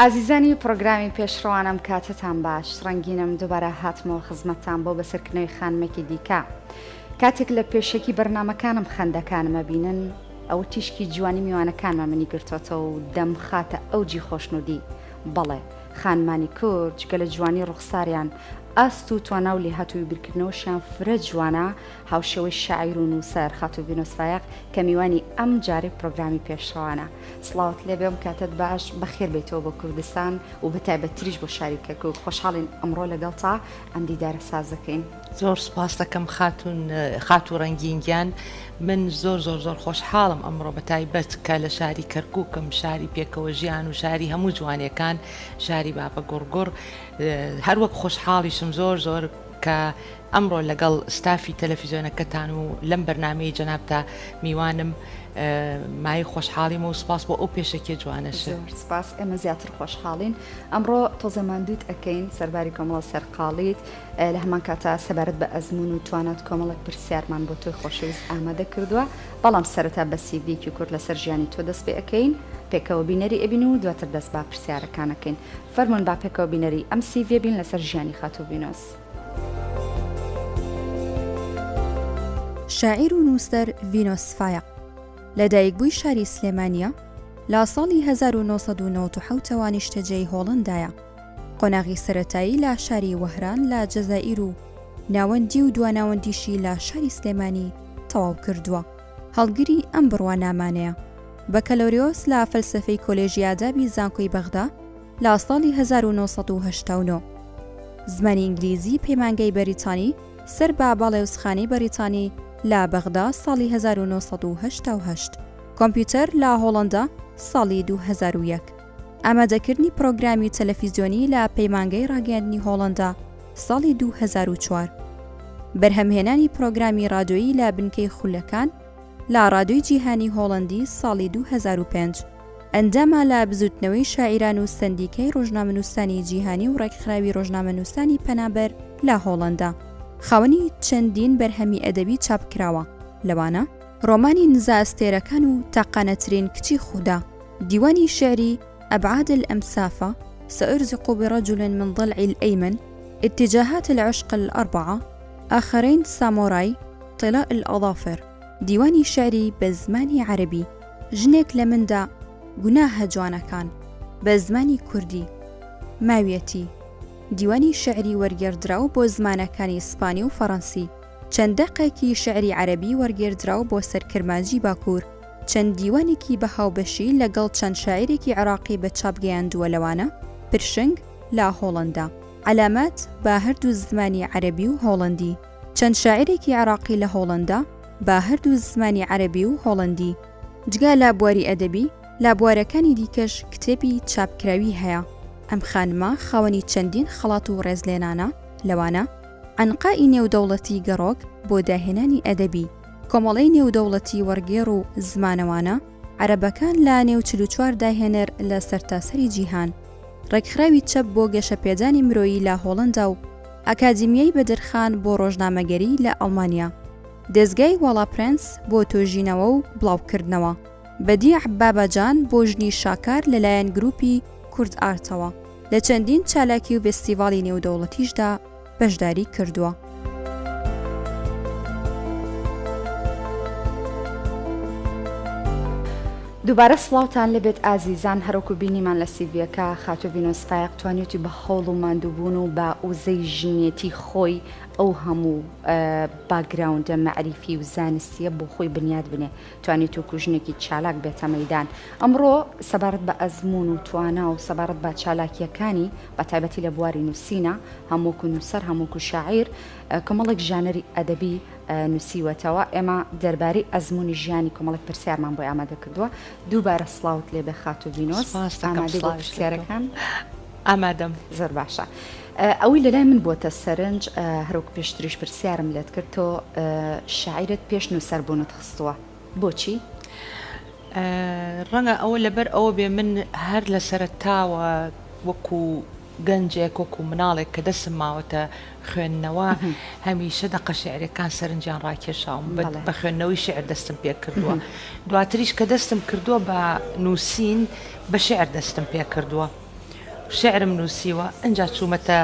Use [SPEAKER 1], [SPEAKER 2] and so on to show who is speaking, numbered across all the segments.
[SPEAKER 1] ئازیزانی پڕۆگرامی پێشڕەوان ئەم کاتەتان باش، ڕەنگینم دووبارە هاتمەوە خزمەتتان بۆ بەسەرکردنەوەی خانمێکی دیکە. کاتێک لە پێشەکی بەرنامەکانم خەندەکانم ئەبینن، ئەوە تیشکی جوانی میوانەکانمە منی گرتۆتەوە و دەمخاتە ئەوجی خۆشنوودی. بەڵێ، خانمانی کورد جگە لە جوانی ڕوخساریان، ئاست و توانا و لێهاتوویی بیرکردنەوەشیان فرە جوانە، هاوشێوەی شاعیر و نووسەر خاتوو ڤینۆس فایەق کە میوانی ئەم جارەی پرۆگرامی پێشڕەوانە. سڵاوت لێبێ ئەم کاتەت باش، بەخێر بێیتەوە بۆ کوردستان و بە تایبەتتریش بۆ شاری کەرکوک، خۆشحاڵین ئەمڕۆ لەگەڵتا ئەم دیدارە ساز دەکەین.
[SPEAKER 2] زۆر سوپاست دەکەم خاتوون خاتوو ڕەنگین گیان، من زۆر زۆر زۆر خۆشحاڵم ئەمڕۆ بە تایبەت کە لە شاری کەرکوکم، شاری پێکەوە ژیان و شاری هەموو جوانیەکان، شاری بابە گوڕگوڕ، هەروەک خۆشحاڵیشم زۆر زۆر کە ئەمڕۆ لەگەڵ ستافی تەلەفیزیۆنەکەتان و لەم بەرنامەیەی جەنابتا میوانم، مایەی خۆشحاڵیمە و سوپاس بۆ ئەو پێشەکیە جوانەشت.
[SPEAKER 1] زۆر سوپاس، ئێمە زیاتر خۆشحاڵین. ئەمڕۆ تۆزێ ماندووت ئەکەین سەرباری کۆمەڵە سەرقاڵیت، لە هەمان کاتا سەبارەت بە ئەزموون و توانات کۆمەڵێک پرسیارمان بۆ تۆی خۆشەویست ئامادە کردووە، بەڵام سەرەتا بە سیڤییەکی کورت لەسەر ژیانی تۆ دەست پێ ئەکەین، پێکەوە بینەری ئەبین و دواتر دەست بە پرسیارەکان ئەکەین. فەرموون با پێکەوە بینەری ئەم سیڤیە بین لەسەر ژیانی خاتوو ڤینۆس.
[SPEAKER 3] شاعیر و نووسەر ڤینۆس فایەق لەدایکبووی شاری سلێمانییە، لە ساڵی 1997 ەوە نیشتەجێی هۆڵەندایە. قۆناغی سەرەتایی لە شاری وەهران لە جەزائیر و ناوەندی و دواناوەندیشی لە شاری سلێمانی تەواو کردووە. هەڵگری ئەم بڕوانامانەیە، بەکەلۆریۆس لە فەلسەفەی کۆلێژی ئادابی زانکۆی بەغدا لە ساڵی 1989. زمانی ئینگلیزی پەیمانگای بەریتانی سەر بە باڵێوزخانەی بەریتانی لە بەغدا ساڵی 1988. کۆمپیوتەر لە هۆڵەندا ساڵی 2001. ئامادەکردنی پرۆگرامی تەلەفیزیۆنی لە پەیمانگای ڕاگەیاندنی هۆڵەندا ساڵی 2004. بەرهەمهێنانی پرۆگرامی ڕادیۆیی لە بنکەی خولەکان لە ڕادیۆی جیهانی هۆڵەندی ساڵی 2005. ئەندامە لە بزووتنەوەی شاعیران و سەندیکای ڕۆژنامەنووسانی جیهانی و ڕێکخراوی ڕۆژنامەنووسانی پەنابەر لە هۆڵەندا. خاوەنی چەندین بەرهەمی ئەدەبی چاپکراوە، لەوانە. ڕۆمانی نزا ئەستێرەکان و تاقانەترین کچی خودا، دیوانی شیعری ابعاد الامسافە، سأرزق برجل من ضلعی الایمن، اتجاهات العشق الاربعە، آخرین سامۆرای، طلاء الاظافر. دیوانی شیعری بە زمانی عەرەبی، ژنێک لە مندا، گوناهە جوانەکان، بە زمانی کوردی، ماویەتی، دیوانی شیعری وەرگێڕدراو بۆ زمانەکانی ئیسپانی و فەڕەنسی، چەند دەقێکی شیعری عەرەبی وەرگێردراو بۆ سەر کرمانجی باکوور، چەند دیوانێکی بە هاوبەشی لەگەڵ چەند شاعیرێکی عێراقی بە چاپ گەیاندووە لەوانە، پرشنگ، لە هۆڵەندا، عەلامات، بە هەردوو زمانی عەرەبی و هۆڵەندی. چەند شاعیرێکی عێراقی لە هۆڵەندا بە هەردوو زمانی عەرەبی و هۆڵەندی. جگە لە بواری ئەدەبی، لە بوارەکانی دیکەش کتێبی چاپکراوی هەیە. ئەم خانمە خاوەنی چەندین خەڵات و ڕێزلێنانە، لەوانە، عەنقائی نێودەوڵەتی گەڕۆک بۆ داهێنانی ئەدەبی، کۆمەڵەی نێودەوڵەتی وەڕگێڕ و زمانەوانە عەرەبەکان لە نێو 44 داهێنەر لە سەرتاسەری جیهان، ڕێکخراوی چەپ بۆ گەشەپێدانی مرۆیی لە هۆڵەندا و ئەکادیمیای بەدرخان بۆ ڕۆژنامەگەری لە ئەڵمانیا، دەزگای واڵا پرێنس بۆ تۆژینەوە و بڵاوکردنەوە، بەدیع باباجان بۆ ژنی شاکار لەلایەن گروپی کورد ئارتەوە، لە چەندین چالاکی و ڤێستیڤاڵی نێودەوڵەتیشدا بەشداری کردووە.
[SPEAKER 1] دووبارە سڵاوتان لێبێت ئازیزان هەروەکو بینیمان لە سیڤیەکە خاتوو ڤینۆس فایەق توانیوتی بە هەوڵ و ماندووبوون و بە وزەی ژنیەتی خۆی ئەو هەموو background ە مەعریفی و زانستیە بۆ خۆی بنیات بنێ توانیوتی وەکو ژنێکی چالاک بێتە مەیدان ئەمڕۆ سەبارەت بە ئەزموون و توانا و سەبارەت بە چالاکیەکانی بە تایبەتی لە بواری نووسینە هەم وەکو نووسەر هەم وەکو شاعیر کۆمەڵێک ژانەری ئەدەبی نووسیوەتەوە، ئێمە دەربارەی ئەزموونی ژیانی کۆمەڵێک پرسیارمان بۆی ئامادە کردووە. دووبارە سڵاوت لێبێ خاتوو ڤینۆس،
[SPEAKER 2] سپاس دەکەم،
[SPEAKER 1] ئامادەی بۆ
[SPEAKER 2] سڵاویش لە تۆ.
[SPEAKER 1] پرسیارەکان؟
[SPEAKER 2] ئامادەم.
[SPEAKER 1] زۆر باشە. ئەوەی لەلای من بۆتە سەرنج، هەروەک پێشتریش پرسیارم لێت کرد، تۆ شاعیرت پێش نووسەر بوونت خستووە، بۆچی؟
[SPEAKER 2] ڕەنگە ئەوە لەبەر ئەوە بێ من هەر لە سەرەتاوە وەکوو گەنجێک وەکو مناڵێک کە دەستم ماوەتە خوێندنەوە هەمیشە دەقە شیعریەکان سەرنجیان ڕاکێشاوم بە خوێندنەوەی شیعر دەستم پێ کردووە دواتریش کە دەستم کردووە بە نووسین بە شیعر دەستم پێ کردووە. شیعرم نووسیوە ئینجا چوومەتە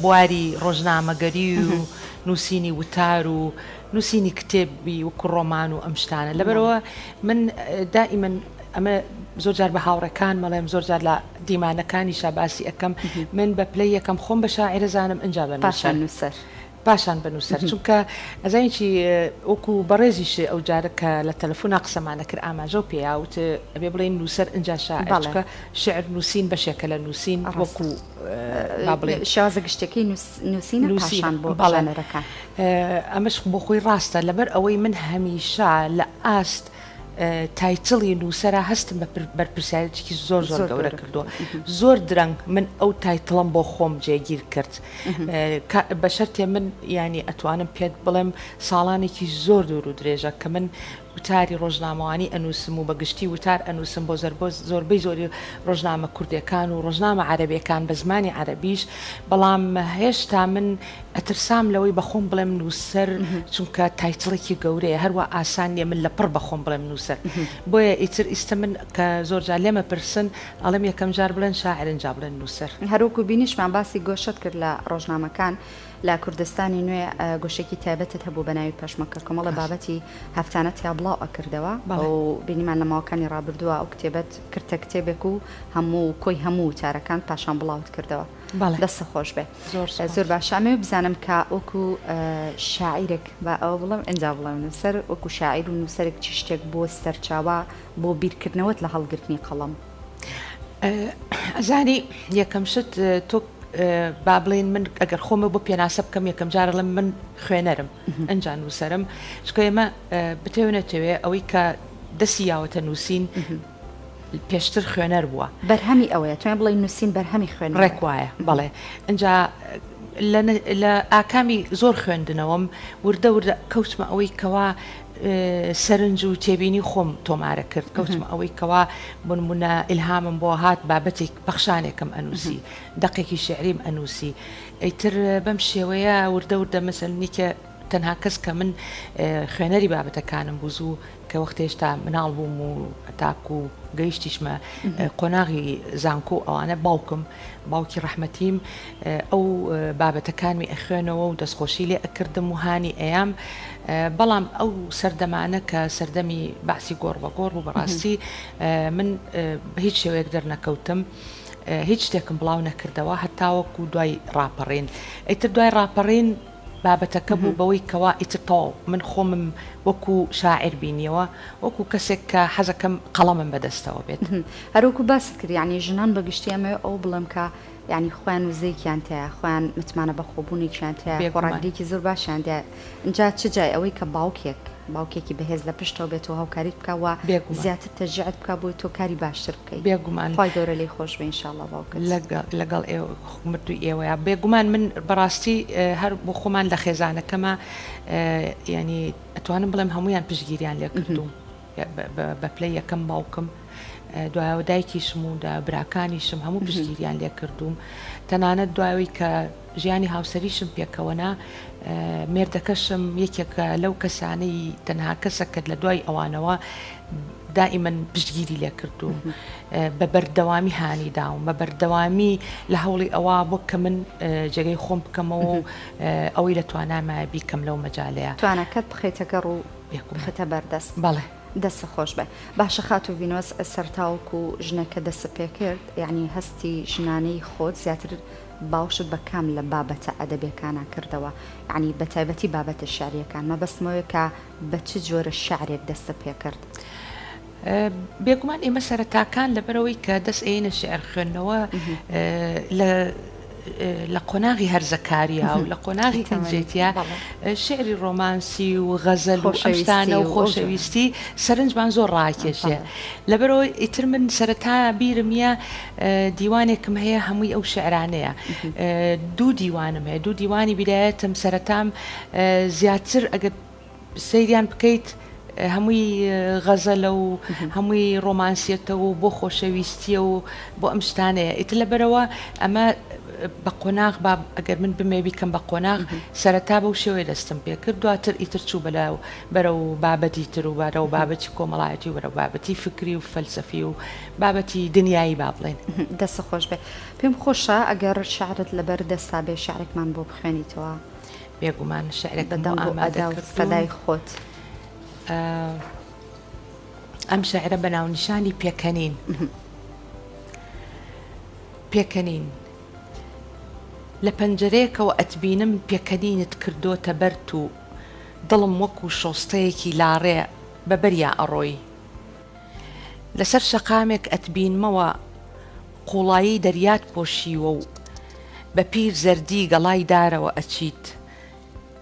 [SPEAKER 2] بواری ڕۆژنامەگەری و نووسینی وتار و نووسینی کتێبی وەکو ڕۆمان و ئەم شتانە. لەبەرئەوە من دائیمەن ئەمە زۆر جار بە هاوڕێکانم ئەڵێم، زۆر جار لە دیمانەکانیشا باسی ئەکەم، من بە پلەی یەکەم خۆم بە شاعیر ئەزانم ئینجا بە نووسەر. پاشان بە نووسەر. چونکە ئەزانی چی وەکو بەڕێزیش ئەو جارە کە لە تەلەفونا قسەمان ئەکرد ئاماژەو پێیا وت ئەبێ بڵێین نووسەر ئینجا شاعیر چونکە شیعر نووسین بەشێکە لە نووسین وەکو با بڵێین
[SPEAKER 1] شێوازە گشتیەکەی نووسینە پاشان بۆ ژانەرەکان.
[SPEAKER 2] ئەمەش بۆ خۆی ڕاستە لەبەر ئەوەی من هەمیشە لە ئاست title ی نووسەرا هەستم بە بەرپرسیارێتیکی زۆر زۆر گەورە کردووە زۆر درەنگ من ئەو title ەم بۆ خۆم جێگیر کرد بە شەرتێ من یانی ئەتوانم پێت بڵێم ساڵانێکی زۆر دوور و درێژە کە من وتاری ڕۆژنامەوانی ئەنووسم و بە گشتی وتار ئەنووسم بۆ زۆربەی زۆری ڕۆژنامە کوردێکان و ڕۆژنامە عەرەبێکان بە زمانی عەرەبیش بەڵام هێشتا من ئەترسام لەوەی بە خۆم بڵێم نووسەر چونکە title ێکی گەورەیە هەروا ئاسان نییە من لە پڕ بە خۆم بڵێم نووسەر بۆیە ئیتر ئیستە من کە زۆر جار لێم ئەپرسن ئەڵێم یەکەم جار بڵێن شاعیر ئینجا بڵێن نووسەر.
[SPEAKER 1] هەروەکو بینیشمان باسی گۆشەت کرد لە ڕۆژنامەکان لە کوردستانی نوێ گۆشەیەکی تایبەتت هەبوو بە ناوی پەشمە کە کۆمەڵە بابەتی هەفتانە تیا بڵاو ئەکردەوە و بینیمان لە ماوەکانی ڕابردووە ئەو کتێبەت کردە کتێبێک و هەموو کۆی هەموو وتارەکان پاشان بڵاوت کردەوە. دەستت خۆش بێ. زۆر باشە ئەمەوێ بزانم کە وەکو شاعیرێک با ئەوە بڵێم ئینجا بڵێم نووسەر وەکو شاعیر و نووسەرێک چ شتێک بۆ سەرچاوە بۆ بیرکردنەوەت لە هەڵگرتنی قەڵەم؟
[SPEAKER 2] ئەزانی یەکەم شت تۆ با بڵێین من ئەگەر خۆمە بۆ پێناسە بکەم یەکەم جار ئەڵێم من خوێنەرم ئەنجا نووسەرم چونکە ئێمە بتەوێ نەتەوێ ئەوەی کە دەستی یاوەتە نووسین پێشتر خوێنەر بووە.
[SPEAKER 1] بەرهەمی ئەوەیە توانین بڵێین نووسین بەرهەمی خوێنەرە.
[SPEAKER 2] ڕێک وایە بەڵێ ئینجا لە ئاکامی زۆر خوێندنەوەم وردە وردە کەوتمە ئەوەی کەوا سەرنج و تێبینی خۆم تۆمارە کرد کەوتمە ئەوەی کەوا بۆ نمونە ئیلهامم بۆ هات بابەتێک پەخشانێکم ئەنووسی دەقێکی شیعریم ئەنووسی ئیتر بەم شێوەیە وردە وردە مەسەلەن یەکێ تەنها کەس کە من خوێنەری بابەتەکانم بوو زوو کە وەختێ هێشتا مناڵ بووم و تاکوو گەیشتیشمە قۆناغی زانکۆ و ئەوانە باوکم، باوکی ڕەحمەتیم ئەو بابەتەکانمی ئەخوێنەوە و دەستخۆشی لێ ئەکردم و هانی ئەیام، بەڵام ئەو سەردەمانە کە سەردەمی بەعسی گۆڕ بە گۆڕ بوو بەڕاستی من بە هیچ شێوەیەک دەرنەکەوتم. هیچ شتێکم بڵاو نەکردەوە هەتاوەکو دوای ڕاپەڕین. ئیتر دوای ڕاپەڕین بابەتەکە بوو بەوەی کەوا ئیتر تەواو من خۆمم وەکو شاعیر بینیەوە، وەکو کەسێک کە حەزەکەم قەڵەمم بەدەستەوە بێت.
[SPEAKER 1] هەروەکو باست کرد یانی ژنان بە گشتی ئەمەوێ ئەوە بڵێم کە یانی خۆیان وزەیەکیان تیایە، خۆیان متمانە بەخۆبوونێکیان تیایە، خۆڕاگرییەکی زۆر باشیان تیایە، ئینجا چ جای ئەوەی کە باوکێک، باوکێکی بەهێز لە پشتەوە بێت و هاوکاریت بکا و زیاتر تەشجیعت بکا بۆی تۆ کاری باشتر بکەی.
[SPEAKER 2] بێگومان.
[SPEAKER 1] خوای گەورە لێی خۆش بێ ان شاء اللە باوکت.
[SPEAKER 2] لەگەڵ ئێوە مردووی ئێوەیا. بێگومان من بەڕاستی هەر بۆ خۆمان لە خێزانەکەما یانی ئەتوانم بڵێم هەموویان پشتگیریان لێ کردووم بە پلەی یەکەم باوکم دوایەوە دایکیشم و براکانیشم هەموو پشتگیریان لێ کردووم تەنانەت دوایەوەی کە ژیانی هاوسەریشم پێکەوەنا، مێردەکەشم یەکێکە لەو کەسانەی تەنها کەسە کە لە دوای ئەوانەوە دائیمەن پشتگیری لێکردووم، بە بەردەوامی هانی داوم، بە بەردەوامی لە هەوڵی ئەوە بۆ کە من جێگەی خۆم بکەمەوە و ئەوەی لە توانامایە بیکەم لەو مەجالەیە.
[SPEAKER 1] تواناکەت بخەیتە گەڕ و بخەیتە بەردەست.
[SPEAKER 2] بەڵێ.
[SPEAKER 1] دەستت خۆش بێ. باشە خاتوو ڤینۆس سەرتاوەکو ژنێک کە دەستت پێکرد یەعنی هەستی ژنانەی خۆت زیاتر باوەشت بە کام لە بابەتە ئەدەبیەکانا کردەوە؟ یەعنی بە تایبەتی بابەتە شیعریەکان، مەبەستم ئەوەیە کە بە چ جۆرە شیعرێک دەستت پێ کرد؟
[SPEAKER 2] بێگومان ئێمە سەرەتاکان لەبەرئەوەی کە دەست ئەیەینە شیعر خوێندنەوە لە لە قۆناغی هەرزەکاریا و لە قۆناغی گەنجێتیا شیعری ڕۆمانسی و غەزەل و ئەم شتانە و خۆشەویستی سەرنجمان زۆر ڕاکێشێ لەبەرئەوەی ئیتر من سەرەتا بیرم یە دیوانێکم هەیە هەمووی ئەو شیعرانەیە دوو دیوانم هەیە دوو دیوانی بیدایەتم سەرەتام زیاتر ئەگەر سەیریان بکەیت هەمووی غەزەلە و هەمووی ڕۆمانسیەتە و بۆ خۆشەویستیە و بۆ ئەم شتانەیە ئیتر لەبەرەوە ئەمە بە قۆناغ با ئەگەر من بمەوێ بیکەم بە قۆناغ سەرەتا بەو شێوەیە دەستم پێ کرد دواتر ئیتر چوو بەلە بەرەو بابەتی تر و بەرەو بابەتی کۆمەڵایەتی و بەرەو بابەتی فکری و فەلسەفی و بابەتی دنیایی با بڵێین.
[SPEAKER 1] دەستت خۆش بێ. پێم خۆشە ئەگەر شعرت لەبەر دەستا بێ شعرێکمان بۆ بخوێنیتەوە.
[SPEAKER 2] بێگومان شعرێکم
[SPEAKER 1] بە
[SPEAKER 2] بۆ
[SPEAKER 1] دەنگ و
[SPEAKER 2] ئامادە
[SPEAKER 1] ئەدا و
[SPEAKER 2] کردوون.
[SPEAKER 1] سەدای خۆت.
[SPEAKER 2] ئەم شعرە بە ناونیشانی پێکەنین. پێکەنین. لە پەنجەرەیەکەوە ئەتبینم پێکەنینت کردۆتە بەرت و دڵم وەکو شۆستەیەکی لاڕێ بە بەریا ئەڕۆی. لەسەر شەقامێک ئەتبینمەوە قوڵایی دەریات پۆشیوە و بە پیر زەردی گەڵای دارەوە ئەچیت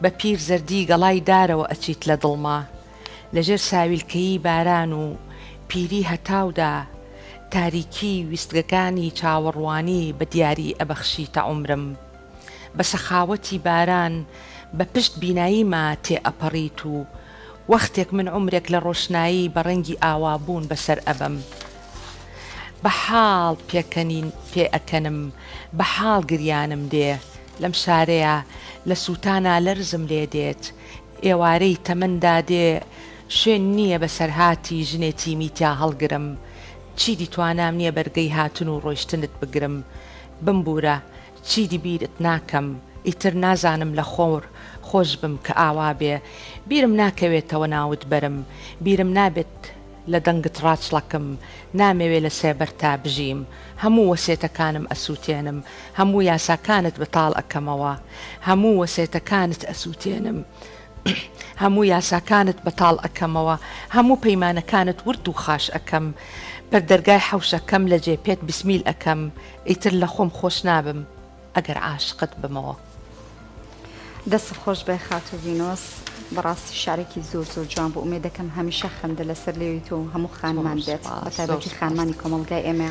[SPEAKER 2] بە پیر زەردی گەڵای دارەوە ئەچیت لە دڵما لە ژێر ساویلکەیی باران و پیری هەتاودا تاریکی ویستگەکانی چاوەڕوانی بە دیاری ئەبەخشیتە عومرم بە سەخاوەتی باران بە پشت بیناییما تێ ئەپەڕیت و وەختێک من عومرێک لە ڕۆشنایی بە ڕەنگی ئاوابوون بەسەر ئەبەم بە حاڵ پێکەنین پێ ئەکەنم بە حاڵ گریانم دێ لەم شارەیا لە سووتانا لەرزم لێ دێت ئێوارەی تەمەن دادێ شوێن نییە بەسەرهاتی ژنێتیمی تیا هەڵگرم چیدی توانام نییە بەرگەی هاتن و ڕۆیشتنت بگرم بمبوورە چیدی بیرت ناکەم ئیتر نازانم لە خۆر خۆش بم کە ئاوا بێ بیرم ناکەوێتەوە ناوت بەرم بیرم نابێت لە دەنگت ڕاچڵەکم نامەوێ لە سێبەرتا بژیم هەموو وەسێتەکانم ئەسوتێنم هەموو یاساکانت بەتاڵ ئەکەمەوە هەموو وەسێتەکانت ئەسوتێنم هەموو یاساکانت بەتاڵ ئەکەمەوە هەموو پەیمانەکانت ورد و خاش ئەکەم پەردەرگای حەوشەکەم لە جێ پێت بسمیل ئەکەم ئیتر لە خۆم خۆش نابم ئەگەر عاشقت بمەوە.
[SPEAKER 1] دەستت خۆش بێ خاتوو ڤینۆس بەڕاستی شعرێکی زۆر زۆر جوان بوو ئومێد دەکەم هەمیشە خەندە لەسەر لێوی تۆ و هەموو خانمان بێت بەتایبەتی خانمانی کۆمەڵگای ئێمە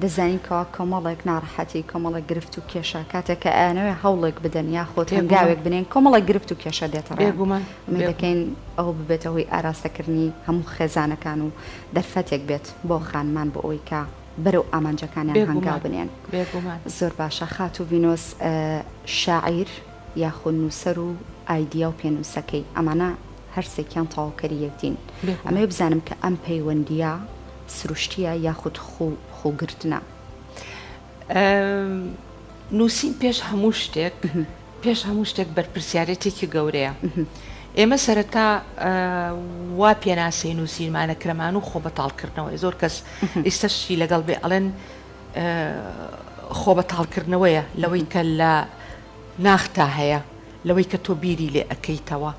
[SPEAKER 1] دەزانین کەوا کۆمەڵێک ناڕەحەتی کۆمەڵێک گرفت و کێشە کاتێک کە ئەیانەوێ هەوڵێک بدەن یاخود هەنگاوێک بنێن کۆمەڵێک گرفت و کێشە دێتە ڕێیان ئومێد دەکەین ئەوە ببێتە هۆی ئاراستەکردنی هەموو خێزانەکان و دەرفەتێک بێت بۆ خانمان بۆ ئەوەی کە بەرەو ئامانجەکانیان هەنگاو بنێن. زۆر باشە خاتوو ڤینۆس شاعیر یاخود نووسەر و ئایدیا و پێنووسەکەی ئەمانە هەرسێکیان تەواوکەری یەکدین ئەمەوێ بزانم کە ئەم پەیوەندییە سروشتییە یاخود خوو خووگرتنە؟
[SPEAKER 2] نووسین پێش هەموو شتێک پێش هەموو شتێک بەرپرسیارێتێکی گەورەیە. ئێمە سەرەتا وا پێناسەی نووسینمانە کرەمان و خۆ بەتاڵکردنەوەی زۆر کەس ئیستەشی لەگەڵ بێ ئەڵێن خۆ بەتاڵکردنەوەیە لەوەی کە لە ناختا هەیە لەوەی کە تۆ بیری لێ ئەکەیتەوە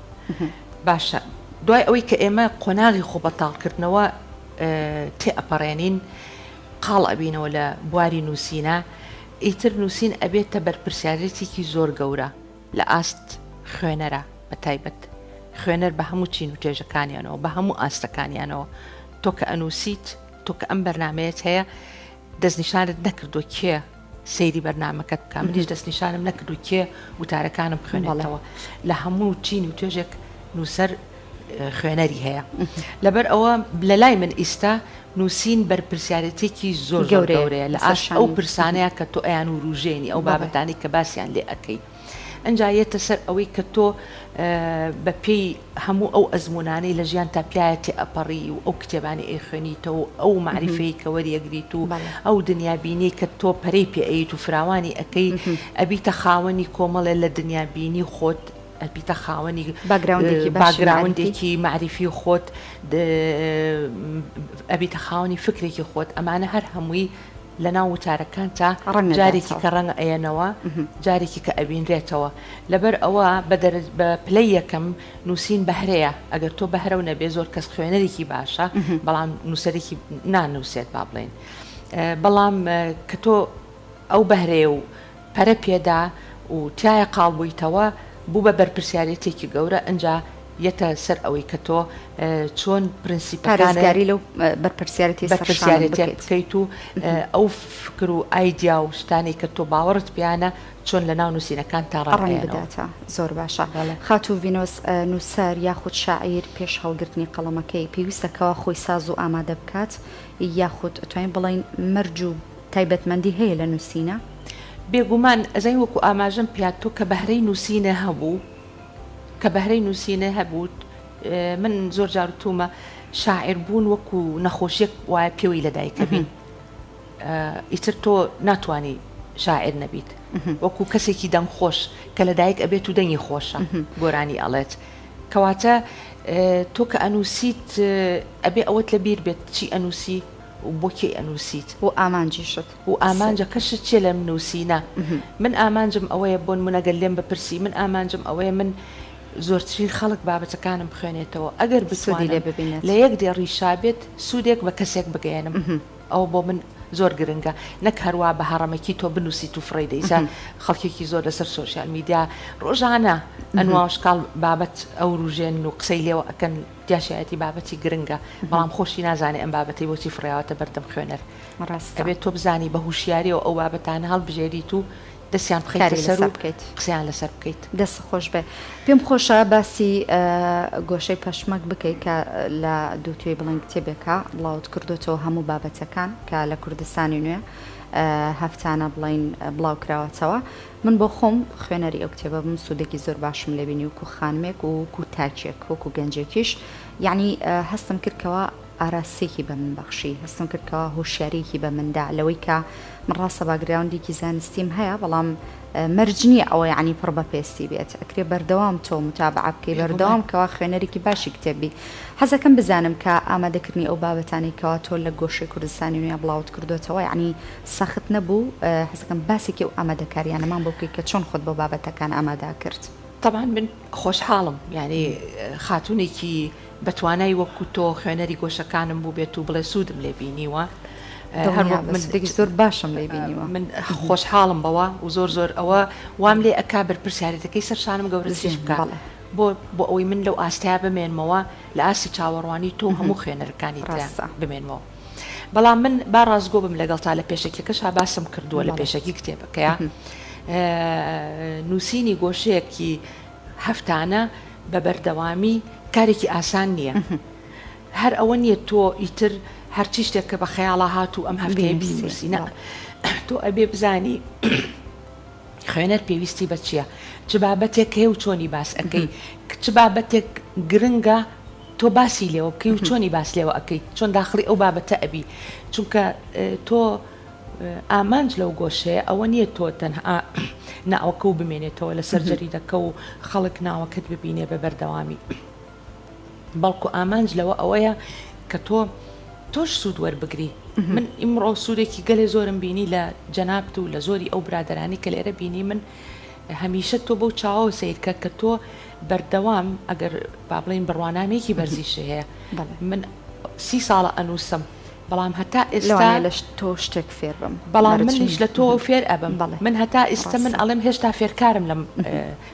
[SPEAKER 2] باشە دوای ئەوەی کە ئێمە قۆناغی خۆ بەتاڵکردنەوە تێ ئەپەڕێنین قاڵ ئەبینەوە لە بواری نووسینە ئیتر نووسین ئەبێتە بەرپرسیارێتیکی زۆر گەورە لە ئاست خوێنەرا بە تایبەت خوێنەر بە هەموو چین و توێژەکانیانەوە بە هەموو ئاستەکانیانەوە تۆ کە ئەنووسیت تۆ کە ئەم بەرنامەیەت هەیە دەستنیشانت نەکردووە کێ سەیری بەرنامەکەت بکە منیش دەستنیشانم نەکردو کێ وتارەکانم بخوێنێتەوە لە هەموو چین و توێژێک نووسەر خوێنەری هەیە لەبەر ئەوە لە لای من ئیستا نووسین بەرپرسیارەتێکی زۆر گەورەیە لە ئاست ئەو پرسانەیە کە تۆ ئەیان وروژێنی ئەو بابەتانی کە باسیان لێ ئەەکەی ئەجا یەتە سەر ئەوەی کە تۆ بە پێی هەموو ئەو ئەزموونانەی لە ژیانتا پیایا تێئەپەڕی و ئەو کتێبانەی ئەیخوێنیتەوە و ئەو مەعریفەی کە وەریئەگریت و ئەو دنیابینیەی کە تۆ پەرەی پێ ئەیت و فراوانی ئەکەی ئەبیتە خاوەنی کۆمەڵێ لە دنیابینی خۆت ئەبیتە خاوەنی باکگراوندێکی مەعریفی خۆت ئەبیتە خاوەنی فکرێکی خۆت ئەمانە هەر هەمووی لەناو وتارەکانتا جارێکی کە ڕەنگ ئەیەنەوە جارێکی کە ئەبینرێتەوە لەبەر ئەوە بە پلەی یەکەم نووسین بەهرەیە ئەگەر تۆ بەهرەو نەبێ زۆر کەس خوێنەرێکی باشە بەڵام نووسەرێکی نانووسێت با بڵێین بەڵام کە تۆ ئەو بەهرەیە و پەرە پێدا و تیایا قاڵ بوویتەوە بوو بە بەرپرسیارێتیەکی گەورە ئنجا یەتە سەر ئەوەی کە تۆ چۆن پرنسیپەکانت
[SPEAKER 1] پارێزگاری لەو بەرپرسیارێتیە سەر شانت
[SPEAKER 2] بەرپرسیارێتیە
[SPEAKER 1] بکەیت.
[SPEAKER 2] بکەیت و ئەو فکر و ئایدیا و شتانەی کە تۆ باوەڕت پێیانە چۆن لە ناو نووسینەکانتا ڕەنگ
[SPEAKER 1] ڕەنگ
[SPEAKER 2] ئەیەنەوە.
[SPEAKER 1] بداتە. زۆر باشە.
[SPEAKER 2] بەڵێ.
[SPEAKER 1] خاتوو ڤینۆس نووسەر یاخود شاعیر پێش هەڵگرتنی قەڵەمەکەی پێویستە کەوا خۆی ساز و ئامادە بکات یاخود ئەتوانین بڵێین مەرج و تایبەتمەندی هەیە لە نووسینا؟
[SPEAKER 2] بێگومان ئەزانی وەکو ئاماژەم پیا تۆ کە بەهرەی نووسینە هەبوو کە بەهرەی نووسینە هەبوو من زۆر جار وتومە شاعیر بوون وەکو نەخۆشیەک وایە پێوەی لەدایکە بین ئیتر تۆ ناتوانی شاعیر نەبیت وەکو کەسێکی دەنگ خۆش کە لەدایک ئەبێت و دەنگی خۆشە گۆرانی ئەڵێت کەواتە تۆ کە ئەنووسیت ئەبێ ئەوەت لە بیر بێت چی ئەنووسی و بۆ کێی ئەنووسیت
[SPEAKER 1] و ئامانجیشت.
[SPEAKER 2] و ئامانجەکەشت چیە لەم نووسینە؟ من ئامانجم ئەوەیە بۆنمونە گەر لێم بپرسی من ئامانجم ئەوەیە من زۆرترین خەڵک بابەتەکانم بخوێنێتەوە ئەگەر
[SPEAKER 1] سوودی لێ
[SPEAKER 2] بتوانم
[SPEAKER 1] ببینێت.
[SPEAKER 2] لە یەک دێڕیشا بێت سوودێک بە کەسێک بگەیەنم ئەوە بۆ من زۆر گرنگە نەک هەروا بە هەڕەمەکی تۆ بنووسیت و فڕێی دەی جا خەڵکێکی زۆر لەسەر سۆشیال میدیا ڕۆژانە ئەنوا و شکاڵ بابەت ئەوروژێنن و قسەی لێوە ئەکەن دیاشایەتی بابەتی گرنگە بەڵام خۆشی نازانێ ئەم بابەتەی بۆچی فڕیاوەتە بەردەم خوێنەر
[SPEAKER 1] ڕاستە.
[SPEAKER 2] ئەبێت تۆ بزانی بە هوشیاریەوە ئەو بابەتانە هەڵبژێریت و دەستیان بخەیتە
[SPEAKER 1] کاری
[SPEAKER 2] سەر
[SPEAKER 1] لەسەر
[SPEAKER 2] و
[SPEAKER 1] بکەیت.
[SPEAKER 2] قسەیان لەسەر بکەیت.
[SPEAKER 1] دەست خۆش بێ. پێم خۆشە باسی گۆشەی پەشمەک بکەی کە لە دووتوێی بڵێن کتێبێکە بڵاوت کردۆتەوە هەموو بابەتەکان کە لە کوردستانی نوێ هەفتانە بڵێین بڵاو کراوەتەوە. من بۆ خۆم خوێنەری ئەو کتێبە بووم سوودێکی زۆر باشم لێ بینی وەکوو خانمێک و وەکوو تاکێک وەکوو گەنجێکیش یەعنی هەستم کرد کەوا ئاراستەیەکی بە من بەخشی، هەستم کرد کەوا هۆشیارییەکی بە من دا لەوەی کە من ڕاستە باکگراوندێکی زانستیم هەیە بەڵام مەرج نییە ئەوە یەعنی پڕ بە پێستی بێت ئەکرێ بەردەوام تۆ متابعە بکەی
[SPEAKER 2] بێگومان.
[SPEAKER 1] بەردەوام کەوا خوێنەرێکی باشی کتێب بی حەزەکەم بزانم کە ئامادەکردنی ئەو بابەتانەی کەوا تۆ لە گۆشەی کوردستانی نوێ بڵاوت کردۆتەوە یەعنی سەخت نەبوو حەزەکەم باسێکی ئەو ئامادەکاریانەمان بۆ بکەی کە چۆن خۆت بۆ بابەتەکان ئامادە کرد؟
[SPEAKER 2] تەبعەن من خۆشحاڵم یانی خاتوونێکی بە توانای وەکو تۆ خوێنەری گۆشەکانم بووبێت و بڵێ سوودم لێ بینیوە هەر
[SPEAKER 1] دڵنیا
[SPEAKER 2] وەک
[SPEAKER 1] بە
[SPEAKER 2] من
[SPEAKER 1] سوودێکی زۆر باشم لێ بینیوە.
[SPEAKER 2] من خۆشحاڵم بەوە و زۆر زۆر ئەوە وام لێ ئەکا بەرپرسیارێتەکەی سەر شانم گەورەتریش
[SPEAKER 1] زیان
[SPEAKER 2] بکا
[SPEAKER 1] بەڵێ.
[SPEAKER 2] بۆ بۆ ئەوەی من لەو ئاستەیا بمێنمەوە لە ئاستی چاوەڕوانی تۆ و هەموو خوێنەرەکانی ترا
[SPEAKER 1] ڕاستە.
[SPEAKER 2] بمێنمەوە. بەڵام من با ڕاستگۆ بم لەگەڵتا لە پێشەکیەکەشا باسم کردووە لە
[SPEAKER 1] بەڵێ.
[SPEAKER 2] پێشەکی کتێبەکەیا نووسینی گۆشەیەکی هەفتانە بە بەردەوامی کارێکی ئاسان نییە. هەر ئەوە نییە تۆ ئیتر هەرچی شتێک کە بە خەیاڵا هات و ئەم هەفتەیە
[SPEAKER 1] بینووسی
[SPEAKER 2] بینووسی نا
[SPEAKER 1] بەڵێ.
[SPEAKER 2] تۆ ئەبێ بزانی خوێنەر پێویستی بە چییە، چ بابەتێک هەیە و چۆنی باس ئەکەی، چ بابەتێک گرنگە تۆ باسی لێوە بکەی و چۆنی باس لێوە ئەکەی، چۆن داخڵی ئەو بابەتە ئەبی، چونکە تۆ ئامانج لەو گۆشەیە ئەوە نییە تۆ تەنها ناوەکە و بمێنێتەوە لەسەر جەریدەکە و خەڵک ناوەکەت ببینێ بە بەردەوامی، بەڵکو ئامانج لەوە ئەوەیە کە تۆ تۆش سوود وەربگری. من ئیمڕۆ سوودێکی گەلێ زۆرم بینی لە جەنابت و لە زۆری ئەو برادەرانی کە لێرە بینی من هەمیشە تۆ بەو چاوەوە سەیر کە کە تۆ بەردەوام ئەگەر با بڵێین بڕوانامەیەکی بەرزیشی هەیە من سی ساڵە ئەنووسم بەڵام هەتا ئێستا
[SPEAKER 1] لەوانەیە لە تۆ شتێک فێر بم
[SPEAKER 2] بەڵام
[SPEAKER 1] مەرج
[SPEAKER 2] منیش
[SPEAKER 1] نییە
[SPEAKER 2] لە تۆ فێر ئەبم
[SPEAKER 1] بەڵێ
[SPEAKER 2] من هەتا ئیستە من
[SPEAKER 1] ڕاستە
[SPEAKER 2] ئەڵێم هێشتا فێرکارم لەم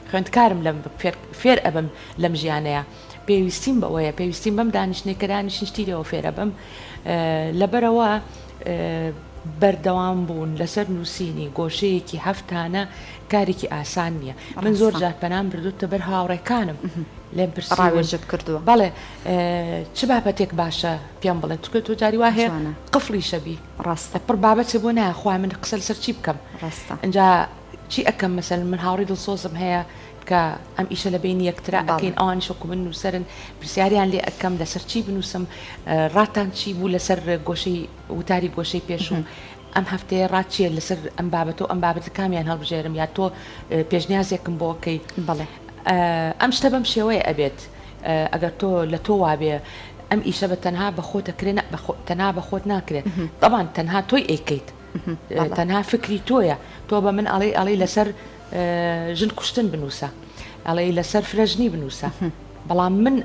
[SPEAKER 2] خوێندکارم لەم فێر فێر ئەبم لەم ژیانەیا پێویستیم بەوەیە پێویستیم بەم دانیشتنەی کە دانیشتن شتی لێوە فێر ئەبم لەبەرئەوە بەردەوام بوون لەسەر نووسینی گۆشەیەکی هەفتانە کارێکی ئاسان نییە من زۆر
[SPEAKER 1] ڕاستە
[SPEAKER 2] جار پەنام بردووتە بەر هاوڕێکانم لێم پرسیون
[SPEAKER 1] ڕاوێژت کردووە
[SPEAKER 2] بەڵێ چ بابەتێک باشە پێم بڵێن چونکە تۆ جاری وا هەیە
[SPEAKER 1] جوانە
[SPEAKER 2] قفڵیشە بی
[SPEAKER 1] ڕاستە
[SPEAKER 2] پڕ بابەتێ بۆ نایە خوایە من قسە لەسەر چی بکەم
[SPEAKER 1] ڕاستە
[SPEAKER 2] ئینجا چی ئەکەم مەسەلەن من هاوڕێی دڵسۆزم هەیە کە ئەم ئیشە لە بەینی یەکترا
[SPEAKER 1] بەڵێ
[SPEAKER 2] ئەکەین ئەوانیش وەکو من نووسەرن پرسیاریان لێ ئەکەم لەسەر چی بنووسم ڕاتان چی بوو لەسەر گۆشەی وتاری گۆشەی پێشوو ئەم هەفتەیە ڕات چییە لەسەر ئەم بابەتە و ئەم بابەتە کامیان هەڵبژێرم یا تۆ پێشنیازێکم بۆ ئەکەی
[SPEAKER 1] بەڵێ.
[SPEAKER 2] ئەم شتە بەم شێوەیە ئەبێت ئەگەر تۆ لە تۆ وابێ ئەم ئیشە بە تەنها بە خۆت ئەکرێ نا تەنها بە خۆت ناکرێ تەبعەن تەنها تۆی ئەیکەیت تەنها فکری تۆیە تۆ بە من ئەڵێی ئەڵێی لەسەر ژن کوشتن بنووسە ئەڵێی لەسەر فرەژنی بنووسە بەڵام من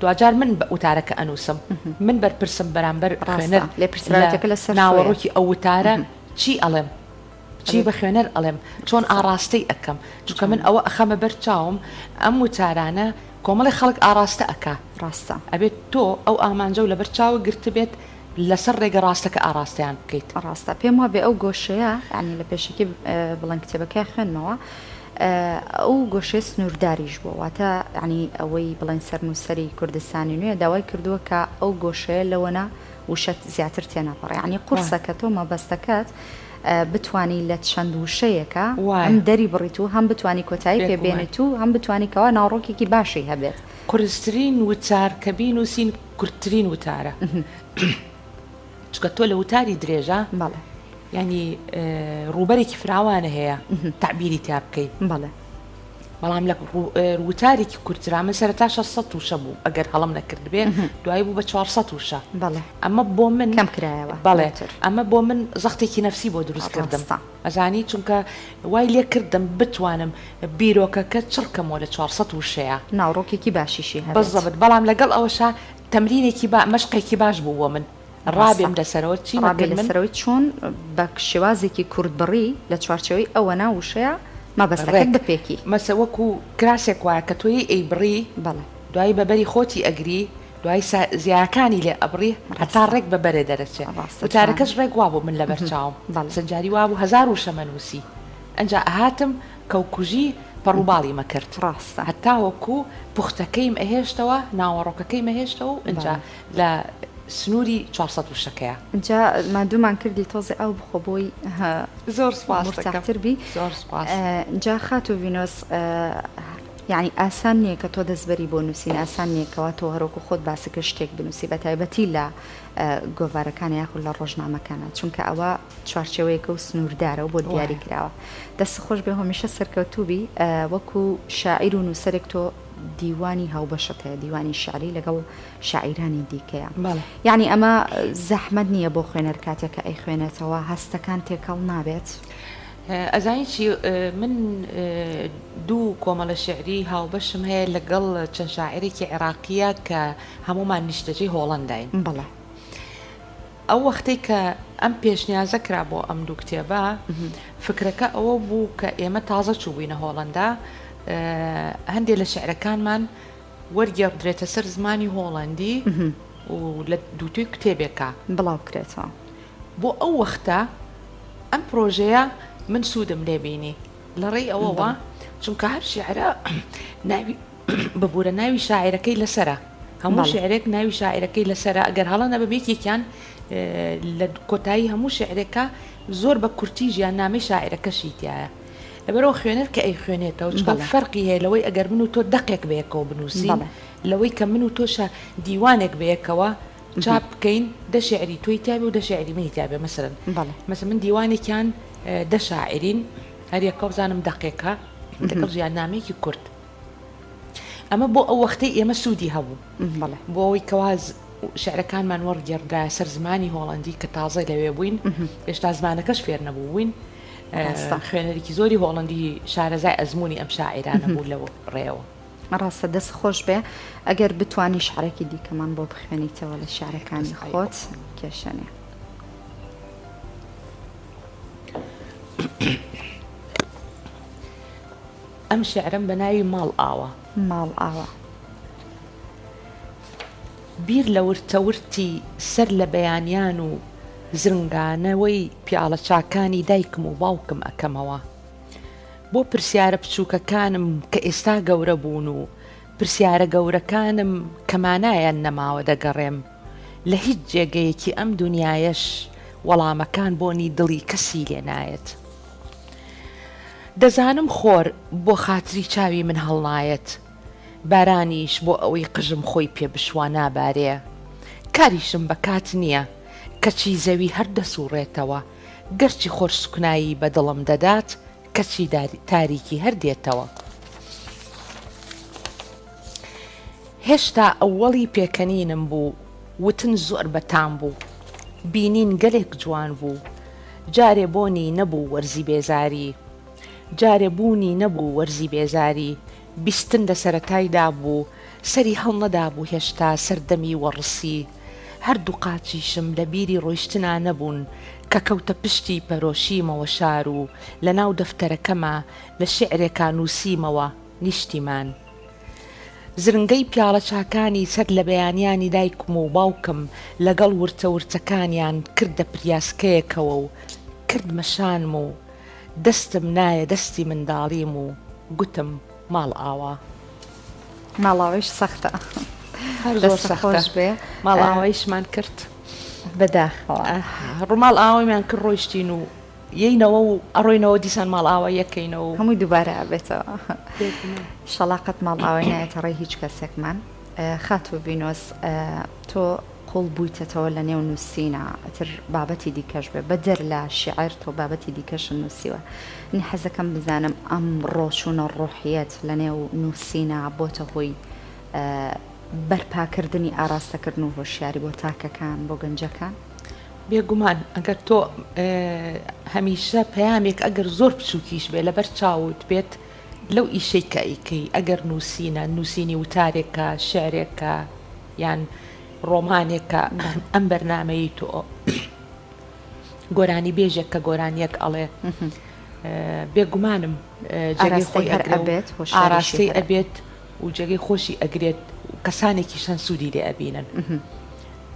[SPEAKER 2] دواجار من وتارەکە ئەنووسم من بەرپرسم بەرامبەر خوێنەر
[SPEAKER 1] لێپرسراوێتەکە لەسەر
[SPEAKER 2] ناوەڕۆکی ئەو وتارە چی ئەڵێم چی بە خوێنەر ئەڵێم چۆن ئاڕاستەی ئەکەم چونکە من ئەوە ئەخەمە بەر چاوم ئەم وتارانە کۆمەڵی خەڵک ئاڕاستە ئەکا
[SPEAKER 1] ڕاستە
[SPEAKER 2] ئەبێت تۆ ئەو ئامانجە و لەبەر چاوت گرتبێت لەسەر ڕێگە ڕاستەکە ئاڕاستەیان بکەیت.
[SPEAKER 1] ڕاستە پێم وابێ ئەو گۆشەیە یانی لە پێشەکی بڵێن کتێبەکەی خوێندمەوە ئەو گۆشەیە سنوورداریش بووە واتە یانی ئەوەی بڵێن سەرنووسەری کوردستانی نوێ داوای کردووە کە ئەو گۆشەیە لەوەنە وشە زیاتر تێنەپەڕێ یانی قورسە کە تۆ مەبەستەکەت. بتوانی لە چەند وشەیەکا هەم دەری بڕیت و هەم بتوانی کۆتایی پێ بێنیت و هەم بتوانی کەوا ناوەڕۆکێکی باشی هەبێت.
[SPEAKER 2] قورسترین وتار کە بینووسین کورتترین وتارە چونکە تۆ لە وتاری درێژە
[SPEAKER 1] بەڵێ
[SPEAKER 2] یانی ڕووبەرێکی فراوانە هەیە تەعبیری تیا بکەی.
[SPEAKER 1] بەڵێ.
[SPEAKER 2] بەڵام لە وتارێکی کورترا من سەرەتا 600 وشە بوو ئەگەر هەڵم نەکردبێ دوایی بوو بە 400 وشە
[SPEAKER 1] بەڵێ
[SPEAKER 2] ئەمە بۆ من
[SPEAKER 1] کەم کرایەوە
[SPEAKER 2] بەڵێ ئەمە بۆ من زەختێکی نەفسی بۆ دروست کردم ئەزانی چونکە وای لێ کردم بتوانم بیرۆکەکە چڕکەمەوە لە 400 وشەیە
[SPEAKER 1] ناوڕۆکێکی باشیشی هەبێت
[SPEAKER 2] بەزەبت بەڵام لەگەڵ ئەوەشا تەمرینێکی با مەشقێکی باش بوو بۆ من ڕابێم لەسەرەوە چی
[SPEAKER 1] ڕابێ لەسەرەوەی چۆن بە شێوازێکی کورتبڕی لە چوارچێوەی ئەوەنا وشەیە مەبەستەکەت بپێکی.
[SPEAKER 2] مەسە وەکو کراسێک وایە کە تۆ یەی ئەیبڕی
[SPEAKER 1] بەڵێ.
[SPEAKER 2] دوایی بە بەری خۆتی ئەگری دوایی سا زیایەکانی لێ ئەبڕی هەتا
[SPEAKER 1] ڕاستە.
[SPEAKER 2] ڕێک بە بەرێ دەرەچێ
[SPEAKER 1] ڕاستە
[SPEAKER 2] وتارەکەش
[SPEAKER 1] جوانە.
[SPEAKER 2] ڕێک وابوو من لەبەر چاوم
[SPEAKER 1] بەڵێ.
[SPEAKER 2] چەند جاری وابوو هەزار وشەم ئەنووسی ئەنجا ئەهاتم کەوکوژی پەڕوباڵیم ئەکرد
[SPEAKER 1] ڕاستە.
[SPEAKER 2] هەتاوەکو پوختەکەیم ئەهێشتەوە ناوەڕۆکەکەیم ئەهێشتەوە و ئنجا
[SPEAKER 1] بەڵێ.
[SPEAKER 2] لە سنووری 400 وشەکەیە.
[SPEAKER 1] جا ماندوومان کردی تۆزێ ئاو بخۆ بۆی
[SPEAKER 2] زۆر سوپاست دەکەم.
[SPEAKER 1] مورتاحتر بی.
[SPEAKER 2] زۆر سوپاس.
[SPEAKER 1] جا خاتوو ڤینۆس یانی ئاسان نییە کە تۆ دەست بەری بۆ نووسین ئاسان نییە کەوا تۆ هەروەکو خۆت باست کرد شتێک بنووسی بە تایبەتی لە گۆڤارەکان یاخود لە ڕۆژنامەکانا چونکە ئەوە چوارچێوەیەکە و سنووردارە و بۆت دیاری کراوە. دەست خۆش بێ هەمیشە سەرکەوتوو بی وەکو شاعیر و نووسەرێک تۆ دیوانی هاوبەشت هەیە دیوانی شیعری لەگەڵ شاعیرانی دیکەیە.
[SPEAKER 2] بەڵێ.
[SPEAKER 1] یەعنی ئەمە زەحمەت نییە بۆ خوێنەر کاتێک کە ئەیخوێنێتەوە هەستەکان تێکەڵ نابێت؟
[SPEAKER 2] ئەزانی چی من دوو کۆمەڵە شیعری هاوبەشم هەیە لەگەڵ چەند شاعیرێکی عێراقییە کە هەموومان نیشتەجێی هۆڵەنداین.
[SPEAKER 1] بەڵێ.
[SPEAKER 2] ئەو وەختەی کە ئەم پێشنیازە کرا بۆ ئەم دوو کتێبە، فکرەکە ئەوە بوو کە ئێمە تازە چووبووینە هۆڵەندا، هەندێ لە شیعرەکانمان وەرگێڕدرێتە سەر زمانی هۆڵەندی و لە دووتوێی کتێبێکا.
[SPEAKER 1] بڵاو بکرێتەوە.
[SPEAKER 2] بۆ ئەو وەختە ئەم پرۆژەیە من سوودم لێ بینی لە ڕێی ئەوەوە چونکە هەر شیعرە ناوی ببوورە ناوی شاعیرەکەی لەسەرە هەموو شیعرێک ناوی شاعیرەکەی لەسەرە ئەگەر هەڵە نەبم یەکێکیان لە کۆتایی هەموو شیعرێکا زۆر بە کورتی ژیاننامەی شاعیرەکەشی تیایە. لەبەرئەوە خوێنەر کە ئەیخوێنێتەوە چونکە فەرقی هەیە لەوەی ئەگەر من و تۆ دەقێک بەیەکەوە بنووسین لەوەی کە من و تۆ شا دیوانێک بەیەکەوە چاپ بکەین دە شیعری تۆی تیابێ و دە شیعری منی تیابێ مەسەلەن مەسەلەن من دیوانێکیان دە شاعیرین هەر یەکە بزانم دەقێکە لەگەڵ ژیاننامەیەکی کورت ئەمە بۆ ئەو وەختەی ئێمە سوودی هەبوو بۆ ئەوەی کەوا شعرەکانمان وەڕگێڕدرایە سەر زمانی هۆڵەندی کە تازە لەوێ بووین هێشتا زمانەکەش فێر نەبووین
[SPEAKER 1] ڕاستە.
[SPEAKER 2] خوێنەرێکی زۆری هۆڵەندی شارەزای ئەزموونی ئەم شاعیرانە بوو لەو ڕێیەوە.
[SPEAKER 1] ڕاستە دەست خۆش بێ ئەگەر بتوانی شعرێکی دیکەمان بۆ بخوێنیتەوە لە شعرەکانی خۆت کێشە نیە.
[SPEAKER 2] ئەم شعرەم بە ناوی ماڵ ئاوا.
[SPEAKER 1] ماڵ ئاوا.
[SPEAKER 2] بیر لە ورتەورتی سەر لە بەیانیان و زرنگانەوەی پیاڵە چاکانی دایکم و باوکم ئەکەمەوە. بۆ پرسیارە بچووکەکانم کە ئێستا گەورە بوون و پرسیارە گەورەکانم کە مانایان نەماوە دەگەڕێم. لە هیچ جێگەیەکی ئەم دونیایەش وەڵامەکان بۆنی دڵی کەسی لێ نایەت. دەزانم خۆر بۆ خاتری چاوی من هەڵنایەت. بارانیش بۆ ئەوەی قژم خۆی پێ بشوا نابارێ. کاریشم بە کات نییە، کەچی زەوی هەر دەسووڕێتەوە، گەرچی خۆر سوکنایی بە دڵم دەدات، کەچی تاریکی هەر دێتەوە. هێشتا ئەوەڵی پێکەنینم بوو، وتن زۆر بەتام بوو، بینین گەلێک جوان بوو، جارێ بۆنی نەبوو وەرزی بێزاری. جارێ بوونی نەبوو وەرزی بێزاری، بیستن لە سەرەتایدا بوو، سەری هەڵنەدابوو هێشتا سەردەمی وەڕسی، هەردوو قاچیشم لە بیری ڕۆیشتنا نەبوون، کە کەوتە پشتی پەرۆشیمەوە شار و لە ناو دەفتەرەکەما لە شیعرێکا نووسیمەوە نیشتیمان. زرنگەی پیاڵە چاکانی سەر لە بەیانیانی دایکم و باوکم لەگەڵ ورچە ورچەکانیان کردە پریاسکەیەکەوە و کردمە شانم و دەستم نایە دەستی منداڵیم و گوتم ماڵئاوا.
[SPEAKER 1] ماڵاوایش سەختە.
[SPEAKER 2] هەر زۆر
[SPEAKER 1] دەستت
[SPEAKER 2] سەختە.
[SPEAKER 1] خۆش بێ.
[SPEAKER 2] ماڵئاوایشمان کرد.
[SPEAKER 1] بەداخەوە.
[SPEAKER 2] ڕووماڵئاوایمان کرد ڕۆیشتین و. یەینەوە و ئەڕۆینەوە دیسان ماڵئاوای یەکەینەوە و.
[SPEAKER 1] هەمووی دووبارە ئەبێتەوە. ئیشەڵا قەت ماڵئاوای نایەتە ڕێی هیچ کەسێکمان. خاتوو ڤینۆس تۆ قوڵ بوویتەتەوە لە نێو نووسینا ئیتر بابەتی دیکەش بێ بەدەر لە شیعر تۆ بابەتی دیکەشت نووسیوە من حەزەکەم بزانم ئەم ڕۆچوونە ڕۆحیەت لە نێو نووسینا بۆتە هۆی بەرپاکردنی ئاراستەکردن و هۆشیاری بۆ تاکەکان بۆ گەنجەکان؟
[SPEAKER 2] بێگومان ئەگەر تۆ هەمیشە پەیامێک ئەگەر زۆر بچووکیش بێ لەبەر چاوت بێت لەو ئیشەی کە ئەیکەی ئەگەر نووسینە نووسینی وتارێکە شعرێکە یان ڕۆمانێکە ئەم بەرنامەی تۆ گۆرانی بێژێک کە گۆرانیەک ئەڵێ بێگومانم جێگەی خۆی ئەبێت ئاراستەی ئەبێت و جێگەی خۆشی ئەگرێت و کەسانێکیش هەن سوودی لێ ئەبینن.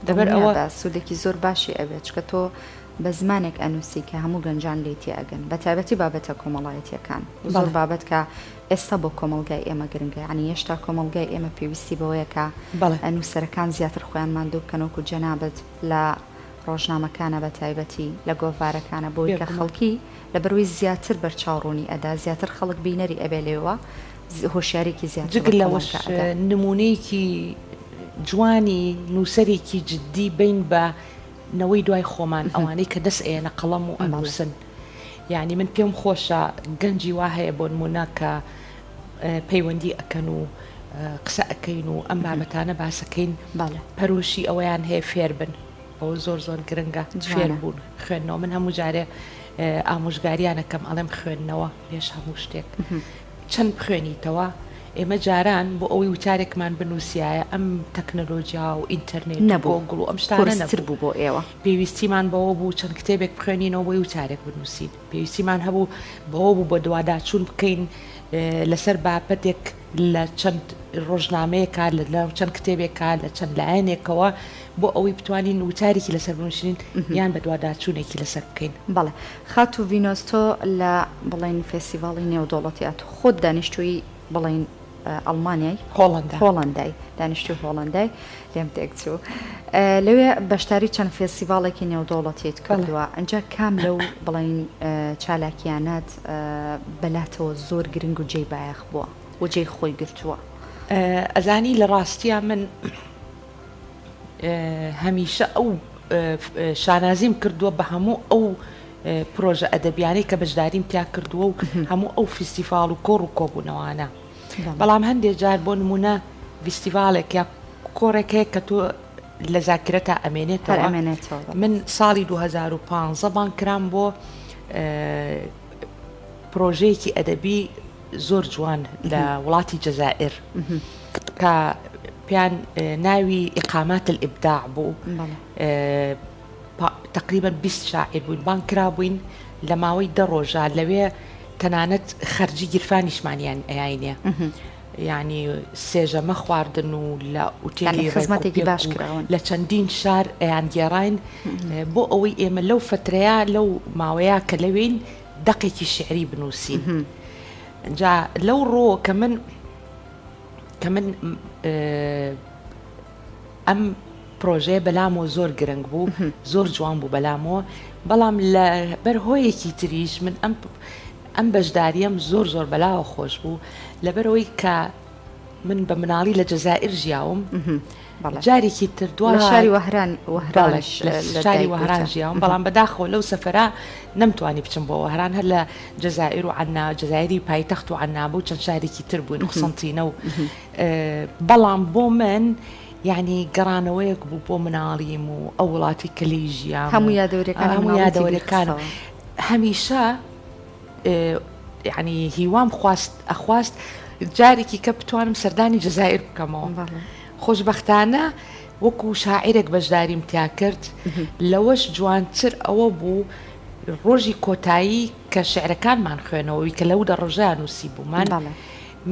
[SPEAKER 1] لەبەر ئەوە سوودێکی زۆر باشی ئەبێت چونکە تۆ بە زمانێک ئەنووسی کە هەموو گەنجان لێی تێئەگەن بە تایبەتی بابەتە کۆمەڵایەتییەکان زۆر بابەت کە ئێستا بۆ کۆمەڵگای ئێمە گرنگە یانی هێشتا کۆمەڵگای ئێمە پێویستی بەوەیە کە نووسەرەکان زیاتر خۆیان ماندوو بکەن وەکو جەنابت لە ڕۆژنامەکانە بە تایبەتی لە گۆڤارەکانە بۆی کە خەڵکی لەبەرئەوەی زیاتر بەرچاو ڕوونی ئەدا زیاتر خەڵک بینەری ئەبێ لێوە هۆشیاریەکی زیاتر
[SPEAKER 2] جگە لەوەش نموونەیەکی جوانی نووسەرێکی جدی بین بە نەوەی دوای خۆمان ئەوانەی کە دەست ئەیەنە قەڵەم و ئەنووسن یانی من پێم خۆشە گەنجی وا هەیە بۆ نموونە کە پەیوەندی ئەکەن و قسە ئەکەین و ئەم بابەتانە باسەکەین پەرۆشی ئەوەیان هەیە فێر بن ئەوە زۆر زۆر گرنگە فێربوون خوێندنەوە من هەموو جارێ ئامۆژگاریان ئەکەم ئەڵێم خوێندنەوە پێش هەموو شتێک چەند بخوێنیتەوە ئێمە جاران بۆ ئەوەی وتارێکمان بنووسیایە ئەم تەکنەلۆجیا و ئینتەرنێت و
[SPEAKER 1] نەبوو
[SPEAKER 2] گۆگڵ و ئەم شتانە
[SPEAKER 1] قورستر
[SPEAKER 2] نەبوو
[SPEAKER 1] بوو بۆ ئێوە.
[SPEAKER 2] پێویستیمان بەوە بوو چەند کتێبێک بخوێنینەوە بۆی وتارێک بنووسین پێویستیمان هەبوو بەوە بوو بەدواداچوون بکەین لەسەر بابەتێک لە چەند ڕۆژنامەیەکا، لە ناو چەند کتێبێکا، لە چەند لایەنێکەوە بۆ ئەوەی بتوانین وتارێکی لەسەر بنووسین یان بەدواداچوونێکی لەسەر بکەین.
[SPEAKER 1] بەڵێ خاتوو ڤینۆس تۆ لە بڵێین فێستیڤاڵی نێودەوڵەتی ئەتوو خۆت دانیشتووی بڵێین ئەڵمانیای؟
[SPEAKER 2] هۆڵەندا.
[SPEAKER 1] هۆڵەندای، دانیشتووی هۆڵەندای، لێم تێکچوو. لەوێ بەشداری چەند فێستیڤاڵێکی نێودەوڵەتیت کردووە، ئینجا کام لەو بڵێین چالاکییانەت بەلاتەوە زۆر گرنگ و جێی بایەخ بووە و جێی خۆی گرتووە؟
[SPEAKER 2] ئەزانی لە ڕاستیا من هەمیشە ئەو شانازیم کردووە بە هەموو ئەو پرۆژە ئەدەبیانەی کە بەشداریم تیا کردووە و هەموو ئەو فیستیڤاڵ و کۆڕ و کۆبوونەوانە. بەڵام هەندێ جار بۆ نموونە ڤیستیڤاڵێک یا کۆڕێک هەیە کە تۆ لە زاکرەتا ئەمێنێتەوە من ساڵی 2015 بانگ کرام بۆ پرۆژەیەکی ئەدەبی زۆر جوان لە وڵاتی جەزائر کە پێیان ناوی ئیقامات الإبداع بوو تەقریبەن 20 شاعیر بووین بانگ کرابووین لە ماوەی دە ڕۆژە لەوێ تەنانەت خەرجی گیرفانیشمانیان ئەیاینێ یانی سێژەمە خواردن و لە ئوتێلی
[SPEAKER 1] خزمەتێکی باش کراون
[SPEAKER 2] لە چەندین شار ئەیان گێڕاین بۆ ئەوەی ئێمە لەو فترەیە لەو ماوەیە کە لەوێین دەقێکی شعری بنووسین جا لەو ڕۆ کە من کە من ئەم پرۆژەیە بەلامەوە زۆر گرنگ بوو زۆر جوان بوو بەلامەوە بەڵام لە بەر هۆیەکی تریش من ئەم ئەم بەشداریەم زۆر زۆر بەلاوە خۆش بوو لەبەرئەوەی کە من بە مناڵی لە جەزائیر ژیاوم جارێکی تر دوا
[SPEAKER 1] لە شاری وەهران وەهرانش
[SPEAKER 2] لە شاری وەهران ژیاوم بەڵام بەداخەوە لەو سەفەرە نەمتوانی بچم بۆ وەهران هەر لە جەزائیر و عەنا جەزائیری پایتەخت و عەنابە و چەند شارێکی تر بووین قسەنتینە و بەڵام بۆ من یانی گەڕانەوەیەک بوو بۆ مناڵیم و ئەو وڵاتی کە لێی ژیام
[SPEAKER 1] هەموو یادەوەریەکانی
[SPEAKER 2] هەموو یادەوەریەکانم هەمیشە یعنی هیوام خواست ئەخواست جارێکی کە بتوانم سەردانی جەزائیر بکەمەوە خۆشببختانە وەکو شاعیرێک بەشداریم تیا کرد لەوەش جوانتر ئەوە بوو ڕۆژی کۆتایی کە شعرەکانمان خوێنەوەی کە لەو دە ڕۆژە نووسی بوومان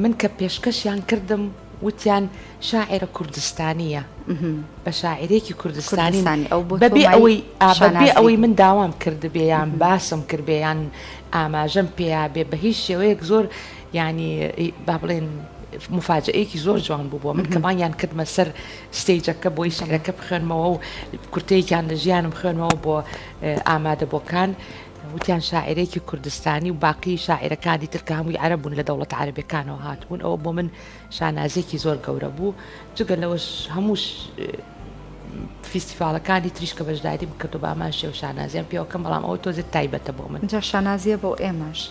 [SPEAKER 2] من کە پێشکەشیان کردم وتیان شاعیرە کوردستانییە، بە شاعیرێکی کوردستانی بەبێ ئەوەی بەبێ ئەوەی من داوام کردبێ یان باسم کردبێ یان ئاماژەم پێیا بێ بە هیچ شێوەیەک زۆر یانی با بڵێن مفاجئەیەکی زۆر جوان بوو بۆ من کە بانگیان کردمە سەر ستەیجەکە بۆی شعرەکە بخوێنمەوە و کورتەیەکیان لە ژیانم بخوێنمەوە بۆ ئامادەبووەکان. وتیان شاعیرێکی کوردستانی و باقی شاعیرەکانی تر کە هەمووی عەرەب بوون لە دەوڵەتە عەرەبیەکانەوە هاتبوون ئەوە بۆ من شانازیەکی زۆر گەورە بوو جگە لەوەش هەموو فیستیڤاڵەکانی تریش کە بەشداریم کردو بە هەمان شێوە شانازیان پێوەکەم بەڵام ئەوە تۆزێ تایبەتە بۆ من.
[SPEAKER 1] جا شانازیە بۆ ئێمەش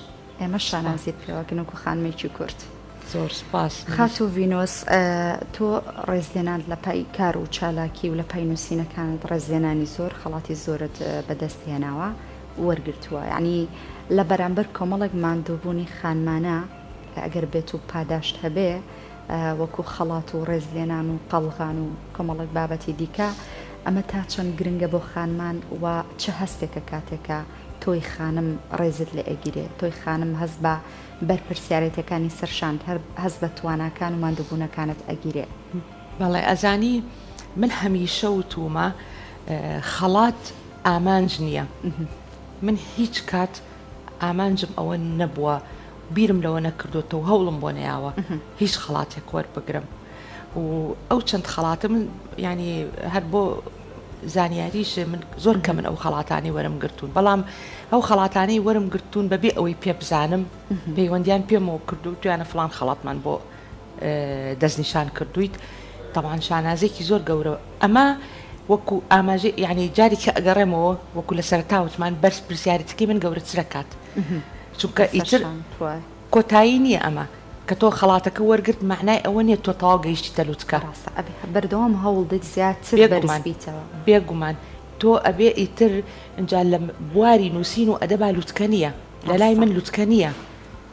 [SPEAKER 1] ئێمەش شانازیت پێوەکەین وەکو خانمێکی کورد.
[SPEAKER 2] زۆر سوپاس.
[SPEAKER 1] خاتوو ڤینۆس تۆ ڕێزلێنانت لە پای کار و چالاکی و لە پای نووسینەکانت ڕێزلێنانی زۆر خەڵاتی زۆرت بەدەست هێناوە وەرگرتووە یعنی لە بەرامبەر کۆمەڵێک ماندووبوونی خانمانە ئەگەر بێت و پاداشت هەبێ وەکو خەڵات و ڕێزلێنان و قەڵغان و کۆمەڵێک بابەتی دیکە ئەمە تا چەند گرنگە بۆ خانمان و چ هەستێکە کاتێکە تۆی خانم ڕێزت لێ ئەگیرێ تۆی خانم هەست بە بەرپرسیارێتیەکانی سەر شاند هەر هەست بە تواناکان و ماندووبوونەکانت ئەگیرێ.
[SPEAKER 2] بەڵێ ئەزانی من هەمیشە وتوومە خەڵات ئامانج نییە من هیچ کات ئامانجم ئەوە نەبووە بیرم لەوە نەکردوێتەوە هەوڵم بۆ نەیاوە هیچ خەڵاتێک وەربگرم و ئەو چەند خەڵاتە من ینی هەر بۆ زانیاریش من زۆر کەمن ئەو خەڵاتانەی وەرم گرتوون بەڵام ئەو خەڵاتانەی وەرم گرتوون بەبێ ئەوەی پێ بزانم پەیوەندیان پێمەوە کردو تویانە فلان خەڵاتمان بۆ دەستنیشان کردویت تەبعەن شانازێکی زۆر گەورە ئەمە وەکو ئاماژە یعنی جاری کە ئەگەڕێمەوە وەکو لە سەرەتا وتمان بەرز پرسیارەتەکەی من گەورەترەکات چونکە ئیتر کۆتایی نییە ئەمە کە تۆ خەڵاتەکە وەرگرت مەعنای ئەوە نیە تۆ تەواو گەیشتیتە لوتکە.
[SPEAKER 1] ڕاستە ئەبێ بەردەوام هەوڵ دەیت زیاتر بەرز بیتەوە.
[SPEAKER 2] بێگومان تۆ ئەبێ ئیتر ئینجا لە بواری نووسین و ئەدەبا لوتکە نیە لە لای من لوتکە نیە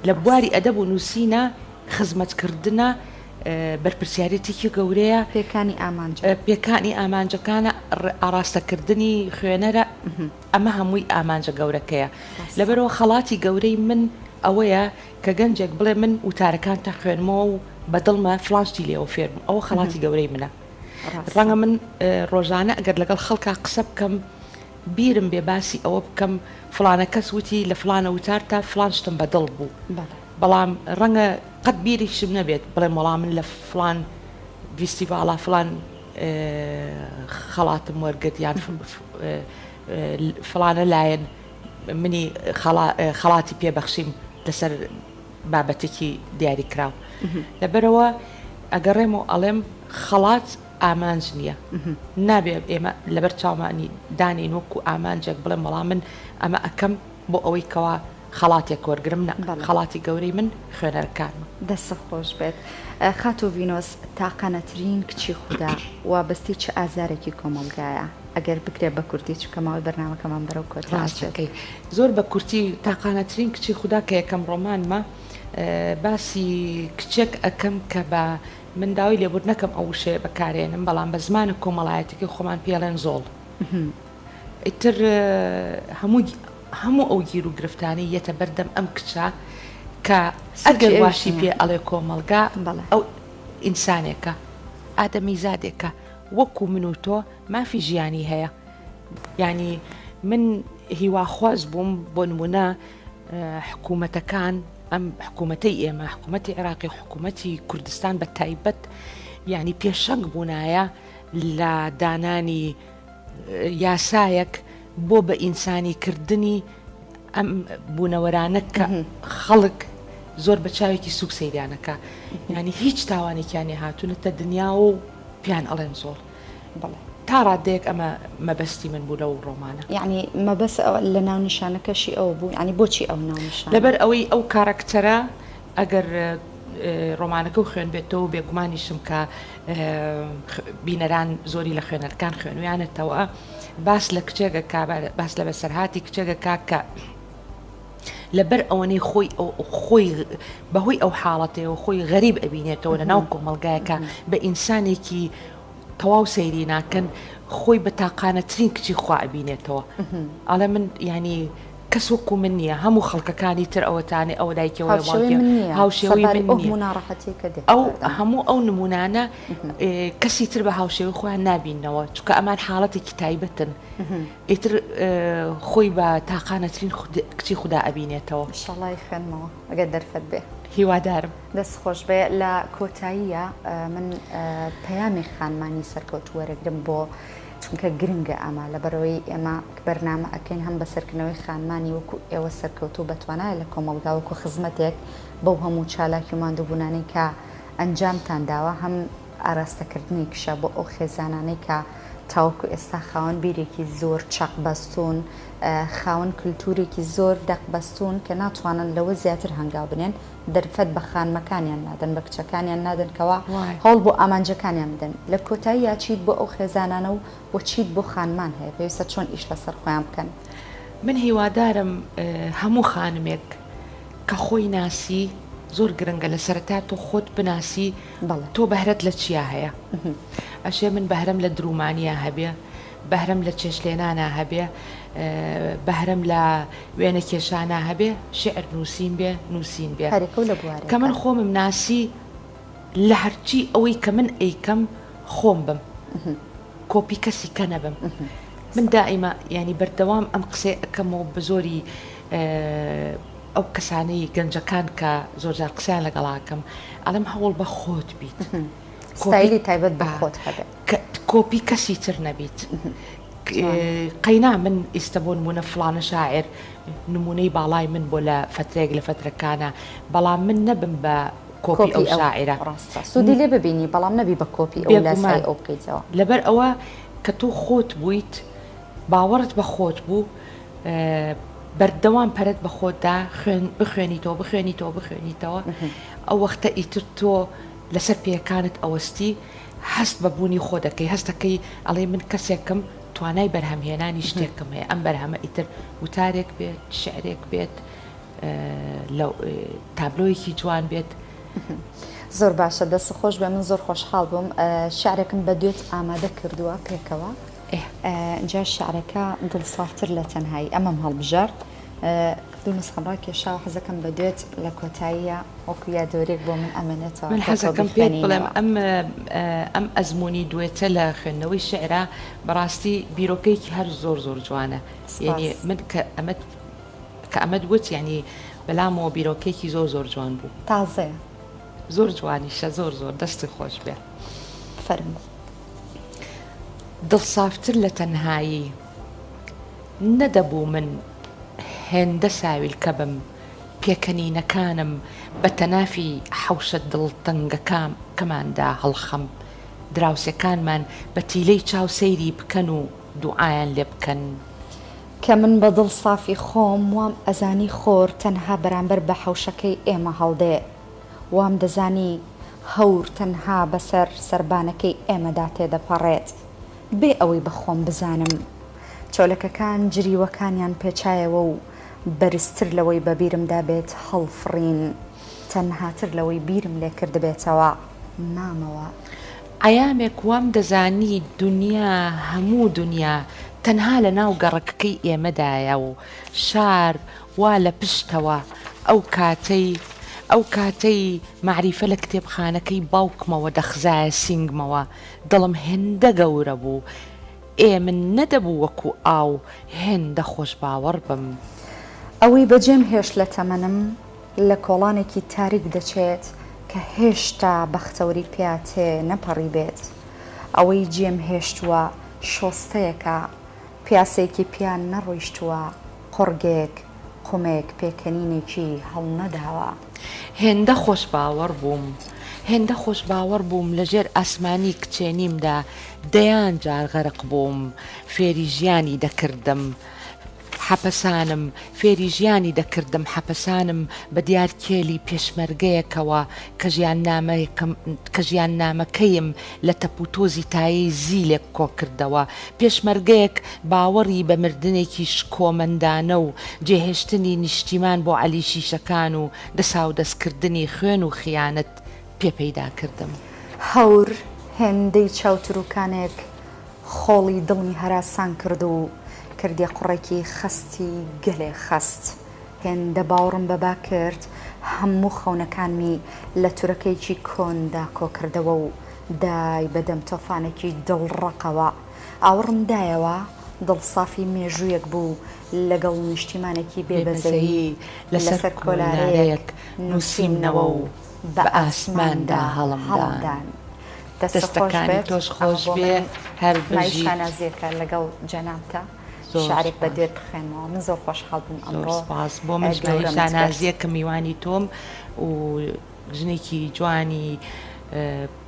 [SPEAKER 2] لە بواری ئەدەب و نووسینا خزمەت کردنە بەرپرسیارێتیکی گەورەیە.
[SPEAKER 1] پێکانی ئامانجە.
[SPEAKER 2] پێکانی ئامانجەکانە ئاڕاستە کردنی خوێنەرە. ئەمە هەمووی ئامانجە گەورەکەیە. لەبەرئەوە خەڵاتی گەورەی من ئەوەیە کە گەنجێک بڵێ من وتارەکانتان خوێنمەوە و بە دڵمە فڵان شتی لێوە فێر بووم، ئەوە خەڵاتی گەورەی منە. ڕەنگە من ڕۆژانە ئەگەر لەگەڵ خەڵکا قسە بکەم بیرم بێ باسی ئەوە بکەم فڵانە کەس وتی لە فڵانە وتارتا فڵان شتم بە دڵ بوو، بەڵام ڕەنگە قەت بیریشم نەبێت بڵێم وەڵا من لە فڵان ڤیستیڤاڵا فڵان خەڵاتم وەرگرت یان فڵانە لایەن منی خەڵاتی پێ بەخشیم لەسەر بابەتێکی دیاریکراو. لەبەرئەوە ئەگەڕێمەوە ئەڵێم خەڵات ئامانج نییە. نابێ ئێمە لەبەر چاومانی دانێین وەکو ئامانجێک بڵێم وەڵا من ئەمە ئەکەم بۆ ئەوەی کەوا خەڵاتێک وەرگرم نا خەڵاتی گەورەی من خوێنەرەکانمە.
[SPEAKER 1] دەستت خۆش بێت خاتوو ڤینۆس تاقانەترین کچی خودا وابەستەی چ ئازارێکی کۆمەڵگایە ئەگەر بکرێت بە کورتی چونکە ماوەی بەرنامەکەمان بەرەو کۆتا ئەچێت.
[SPEAKER 2] ڕاستەکەی زۆر بە کورتی تاقانەترین کچی خودا کە یەکەم ڕۆمانمە باسی کچێک ئەکەم کە بە من داوای لێبوردنەکەم ئەو وشەیە بەکارێنم بەڵام بە زمانە کۆمەڵایەتیەکەی خۆمان پێڵێن زۆڵ. ئیتر هەموو هەموو ئەو گیر و گرفتانەی یەتە بەر دەم ئەم کچە کە ئەگەر واشی پێ ئەڵێ کۆمەڵگا ئەو ئینسانێکە ئادەمیزادێکە وەکو من و تۆ مافی ژیانی هەیە یعنی من هیواخواز بووم بۆ نمونە حکوومەتەکان ئەم حکوومەتەی ئێمە حکوومەتی عێراقی حکوومەتی کوردستان بە تایبەت یعنی پێشەنگ بوونایە لە دانانی یاسایەک بۆ بە ئینسانی کردنی ئەم بوونەوەرانە کە خەڵک زۆر بە چاوێکی سوک سەیریان ئەکا یانی هیچ تاوانێکیان نیە هاتوونەتە دنیاوە و پێیان ئەڵێن زۆڵ
[SPEAKER 1] بەڵێ.
[SPEAKER 2] تا ڕادەیەک ئەمە مەبەستی من بوو لەو ڕۆمانە.
[SPEAKER 1] یەعنی مەبەست لە ناونیشانەکەشی ئەوە بوو یەعنی بۆچی ئەو ناونیشانە؟
[SPEAKER 2] لەبەر ئەوەی ئەو کاراکتەرە ئەگەر ڕۆمانەکەو خوێنبێتەوە بێگومانیشم کە بینەران زۆری لە خوێنەرەکان خوێنویانەتەوە باس لە کچێک ئەکا باس لە بەسەرهاتی کچێک ئەکا کە لەبەر ئەوەنەی خۆی خۆی بەهۆی ئەو حاڵەتەیەوە خۆی غەریب ئەبینێتەوە لە ناو کۆمەڵگایەکە بە ئینسانێکی تەواو سەیری ناکەن خۆی بە تاقانەترین کچی خوا ئەبینێتەوە ئەڵێ من یانی کەس وەکو من نییە هەموو خەڵکەکانی تر ئەوەتانێ ئەوە دایکەوەیە
[SPEAKER 1] هاوشێوەی من نییە
[SPEAKER 2] هاوشێوەی
[SPEAKER 1] سەرباری
[SPEAKER 2] من
[SPEAKER 1] ئەو
[SPEAKER 2] نییە
[SPEAKER 1] هەموو ناڕەحەتیەی کە دێتە
[SPEAKER 2] ئەو
[SPEAKER 1] بەردەم.
[SPEAKER 2] هەموو ئەو نمونانە کەسی تر بە هاوشێوەی خۆیان نابیننەوە چونکە ئەمان حاڵەتێکی تایبەتن ئیتر خۆی بە تاقانەترین کچی خودا ئەبینێتەوە.
[SPEAKER 1] ئیشەڵا ئەیخوێنمەوە ئەگەر دەرفەت بێ.
[SPEAKER 2] هیوادارم.
[SPEAKER 1] دەست خۆش بێ لە کۆتاییە من پەیامی خانمانی سەرکەوتوو وەرەگرم بۆ. چونکە گرنگە ئەمە لەبەرئەوەی ئێمە بەرنامە ئەکەین هەم بەسەرکردنەوەی خانمانی وەکو ئێوە سەرکەوتوو بەتوانایە لە کۆمەڵگا وەکو خزمەتێک بەو هەموو چالاکی و ماندووبوونانەی کە ئەنجامتان داوە هەم ئاراستەکردنێکیشە بۆ ئەو خێزانانەی کە تاوەکو ئێستا خاوەن بیرێکی زۆر چەق بەستوون خاوەن کلتورێکی زۆر دەق بەستوون کە ناتوانن لەوە زیاتر هەنگاو بنێن دەرفەت بە خانمەکانیان نادەن، بە کچەکانیان نادەن کەوا هەوڵ بۆ ئامانجەکانیان بدەن. لە کۆتاییا چیت بۆ ئەو خێزانانە و وە چیت بۆ خانمان هەیە؟ پێویستە چۆن ئیش لەسەر خۆیان بکەن؟
[SPEAKER 2] من هیوادارم هەموو خانمێک کە خۆی ناسی زۆر گرنگە لە سەرەتا تۆ خۆت بناسی تۆ بەهرەت لە چیا هەیە ئەشێ من بەهرەم لە درومانیا هەبێ بەهرەم لە چێشتلێنانا هەبێ، بەهرەم لە وێنە کێشانا هەبێ، شیعر نووسین بێ، نووسین بێ.
[SPEAKER 1] هەریەکە و لە بوارێکا.
[SPEAKER 2] کە من خۆمم ناسی لە هەرچی ئەوەی کە من ئەیکەم خۆم بم. کۆپی کەسی کە نەبم. من دائیمە یانی بەردەوام ئەم قسەیە ئەکەمەوە بە زۆری ئەو کەسانەی گەنجەکان کە زۆرجار قسەیان لەگەڵا ئەکەم ئەڵێم هەوڵ بە خۆت بیت.
[SPEAKER 1] ستایلی تایبەت بە خۆت هەبێ.
[SPEAKER 2] کۆپی کەسی تر نەبیت. قەینا من ئیستە بۆ نمونە فڵانە شاعیر نمونەی باڵای من بۆ لە فەترەیەک لە فەترەکانە بەڵام من نەبم بە کۆپی ئەو شاعیرە.
[SPEAKER 1] ڕاستە سوودی لێ ببینی بەڵام نەبی بە کۆپی ئەو لاسایی ئەو بکەیتەوە.
[SPEAKER 2] لەبەر ئەوە کە تۆ خۆت بوویت باوەڕت بە خۆت بوو بەردەوام پەرەت بە خۆت دا بخوێنیتەوە بخوێنیتەوە بخوێنیتەوە ئەو وەختە ئیتر تۆ لەسەر پێیەکانت ئەوەستی هەست بە بوونی خۆ دەکەی، هەست دەکەی ئەڵێی من کەسێکم توانای بەرهەمهێنانی شتێکم هەیە، ئەم بەرهەمە ئیتر وتارێک بێت، شیعرێک بێت، تابلۆیەکی جوان بێت.
[SPEAKER 1] زۆر باشە دەست خۆش بێ من زۆر خۆشحاڵ بووم شعرێکم بە دوێت ئامادە کردووە پێکەوە جا شعرەکە دڵسافتر لە تەنهایی ئەمەم هەڵبژارد دوو نوسخەم ڕاکێشاوە حەزەکەم بە دوێت لە کۆتاییە وەکو یادەوەریەک بۆ من ئەمێنێتەوە
[SPEAKER 2] من حەزەکەم پێت بڵێم ئەم ئەم ئەزموونی دوێتە لە خوێندنەوەی شعرا بەڕاستی بیرۆکەیەکی هەر زۆر زۆر جوانە یعنی من کە ئەمەت کە ئەمەت وت یعنی بەلامەوە بیرۆکەیەکی زۆر زۆر جوان بوو
[SPEAKER 1] تازەیە
[SPEAKER 2] زۆر جوانیشە زۆر زۆر دەستی خۆش بێ
[SPEAKER 1] فەرموو.
[SPEAKER 2] دڵسافتر لە تەنهایی نەدەبوو من هێندە ساویلکە بم، پێکەنینەکانم بە تەنافی حەوشە دڵتەنگەکەماندا هەڵخەم، دراوسێکانمان بە تیلەی چاو سەیری بکەن و دوعایان لێ بکەن.
[SPEAKER 1] کە من بە دڵ سافی خۆم وام ئەزانی خۆر تەنها بەرامبەر بە حەوشەکەی ئێمە هەڵدێ، وام دەزانی هەور تەنها بەسەر سەربانەکەی ئێمەدا تێدەپەڕێت. بێ ئەوەی بە خۆم بزانم چۆلەکەکان جریوەکانیان پێچایەوە و بەرزتر لەوەی بە بیرمدا بێت هەڵفڕین، تەنهاتر لەوەی بیرم لێ کردبێتەوە مامەوە.
[SPEAKER 2] عەیامێک وام دەزانی دونیا هەموو دونیا تەنها لە ناو گەڕەکەکەی ئێمەدایە و شار وا لە پشتەوە، ئەو کاتەی ئەو کاتەی مەعریفە لە کتێبخانەکەی باوکمەوە دەخزایە سینگمەوە دڵم هێندە گەورە بوو، ئێ من نەدەبوو وەکو ئاو هێندە خۆشباوەڕ بم.
[SPEAKER 1] ئەوەی بەجێم هێشت لە تەمەنم لە کۆڵانێکی تاریک دەچێت کە هێشتا بەختەوەری پیا تێ نەپەڕیبێت. ئەوەی جێم هێشتووە شۆستەیەکە، پیاسەیەکی پیا نەڕۆیشتووە، قوڕگێک، قومێک پێکەنینێکی هەڵنەداوە.
[SPEAKER 2] هێندە خۆشباوەڕ بووم، هێندە خۆشباوەڕ بووم لە ژێر ئاسمانی کچێنیمدا دەیان جار غەرق بووم، فێری ژیانی دەکردم حەپەسانم، فێری ژیانی دەکردم حەپەسانم بە دیار کێلی پێشمەرگەیەکەوە کە ژیاننامەکەم کە ژیاننامەکەیم لە تەپوتۆزی تایەی زیلێک کۆکردەوە، پێشمەرگەیەک باوەڕی بە مردنێکی شکۆمەندانە و جێهێشتنی نیشتیمان بۆ عەلی شیشەکان و دەساودەستکردنی خوێن و خیانەت پێ پەیدا کردم.
[SPEAKER 1] هەور هێندەی چاوتروکانێک خۆڵی دڵمی هەراسان کرد و کردیە قوڕێکی خەستی گەلێ خەست. هێندە باوەڕم بە با کرد، هەموو خەونەکانمی لە تورەکەیەکی کۆندا کۆکردەوە و دای بە دەم تۆفانێکی دڵڕەقەوە. ئاوڕم دایەوە، دڵ سافی مێژوویەک بوو لەگەڵ نیشتیمانێکی بێ بەزەیی لەسەر کۆلارەیەک نووسیمنەوە و بە ئاسماندا هەڵمدان.
[SPEAKER 2] دەستەکانی تۆش خۆش بێ هەر بژیت.
[SPEAKER 1] شانازیەکە لەگەڵ جەنابتا شعرێک بە دوێت بخوێنمەوە من زۆر خۆشحاڵ بووم ئەمڕۆ.
[SPEAKER 2] زۆر سپاس بۆ منش مایەی شانازیە کە میوانی تۆم و ژنێکی جوانی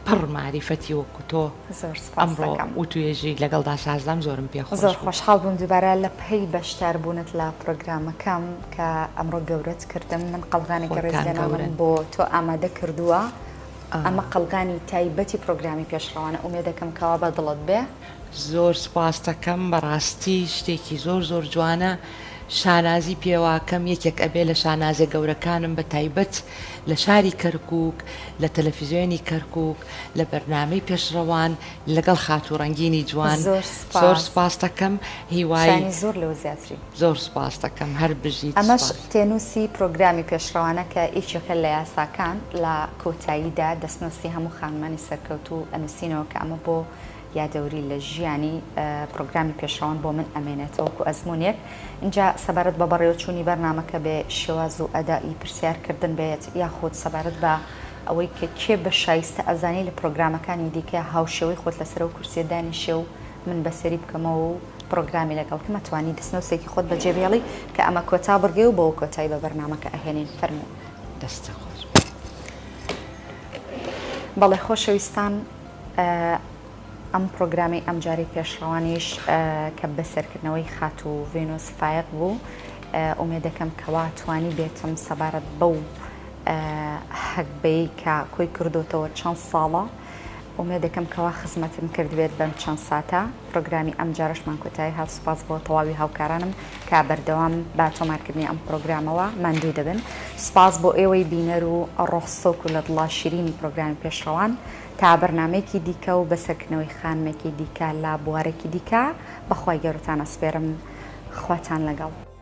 [SPEAKER 2] پڕ مەعریفەتی وەکو تۆ ئەمڕۆ وتوێژی لەگەڵدا سازدام زۆرم پێ خۆش
[SPEAKER 1] زۆر خۆشحاڵ بووم دووبارە لە پەی بەشداربوونت لە پرۆگرامەکەم کە ئەمڕۆ گەورەت کردم من قەڵغانێکی ڕێزلێنانم بۆ تۆ ئامادە کردووە ئەمە قەڵغانی تایبەتی پرۆگرامی پێشڕەوانە ئومێدەکەم کەوا بە دڵت بێ.
[SPEAKER 2] زۆر سوپاستەکەم بەڕاستی شتێکی زۆر زۆر جوانە شانازی پێواکەم یەکێک ئەبێ لە شانازیە گەورەکانم بە تایبەت لە شاری کەرکوک لە تەلەفیزیۆنی کەرکوک لە بەرنامەی پێشڕەوان لەگەڵ خاتوو ڕەنگینی جوان
[SPEAKER 1] زۆر
[SPEAKER 2] زۆر سوپاستەکەم هیوای
[SPEAKER 1] شانی زۆر لەوە زیاتری.
[SPEAKER 2] زۆر سوپاستەکەم هەر بژیت
[SPEAKER 1] ئەمەش
[SPEAKER 2] سوپاس.
[SPEAKER 1] تێنووسی پرۆگرامی پێشڕەوانە کە یەکێکە لە یاساکان لە کۆتاییدا دەستنووسی هەموو خانمانی سەرکەوتوو ئەنووسینەوە کە ئەمە بۆ یادەوری لە ژیانی پرۆگرامی پێشڕەوان بۆ من ئەمێنێتەوە وەکو ئەزموونێک ئینجا سەبارەت بە بەڕێوەچوونی بەرنامەکە بێ شێواز و ئەدائی پرسیار کردن بێت یاخود سەبارەت بە ئەوەی کە کێ بە شایستە ئەزانی لە پرۆگرامەکانی دیکە هاوشێوەی خۆت لەسەر ئەو کورسیە دانیشێ و من بەسەری بکەمەوە و پرۆگرامی لەگەڵ کەم ئەتوانی دەستنووسێکی خۆت بەجێ بهێڵی کە ئەمە کۆتا بڕگەیە و بەوە کۆتایی بە بەرنامەکە ئەهێنین فەرموو.
[SPEAKER 2] دەستت خۆش بێت.
[SPEAKER 1] بەڵێ خۆشەویستان ئەم پرۆگرامی ئەمجارەی پێشڕەوانیش کە بەسەرکردنەوەی خاتوو ڤینۆس فایەق بوو ئومێدەکەم کەوا توانی بێتم سەبارەت بەو هەگبەی کە کۆی کردوتەوە چەند ساڵە ئومێدەکەم کەوا خزمەتم کردبێت بەم چەند ساتە پرۆگرامی ئەمجارەشمان کۆتایی هات سوپاس بۆ تەواوی هاوکارانم کە بەردەوام بە تۆمارکردنی ئەم پرۆگرامەوە ماندوو دەبن سوپاس بۆ ئێوەی بینەر و ڕۆح سۆک و لە دڵا شیرینی پرۆگرامی پێشڕەوان تا بەرنامەیەکی دیکە و بەسەرکردنەوەی خانمێکی دیکە لە بوارێکی دیکە بەخوای گەورەتان ئەسپێرم خواتان لەگەڵ.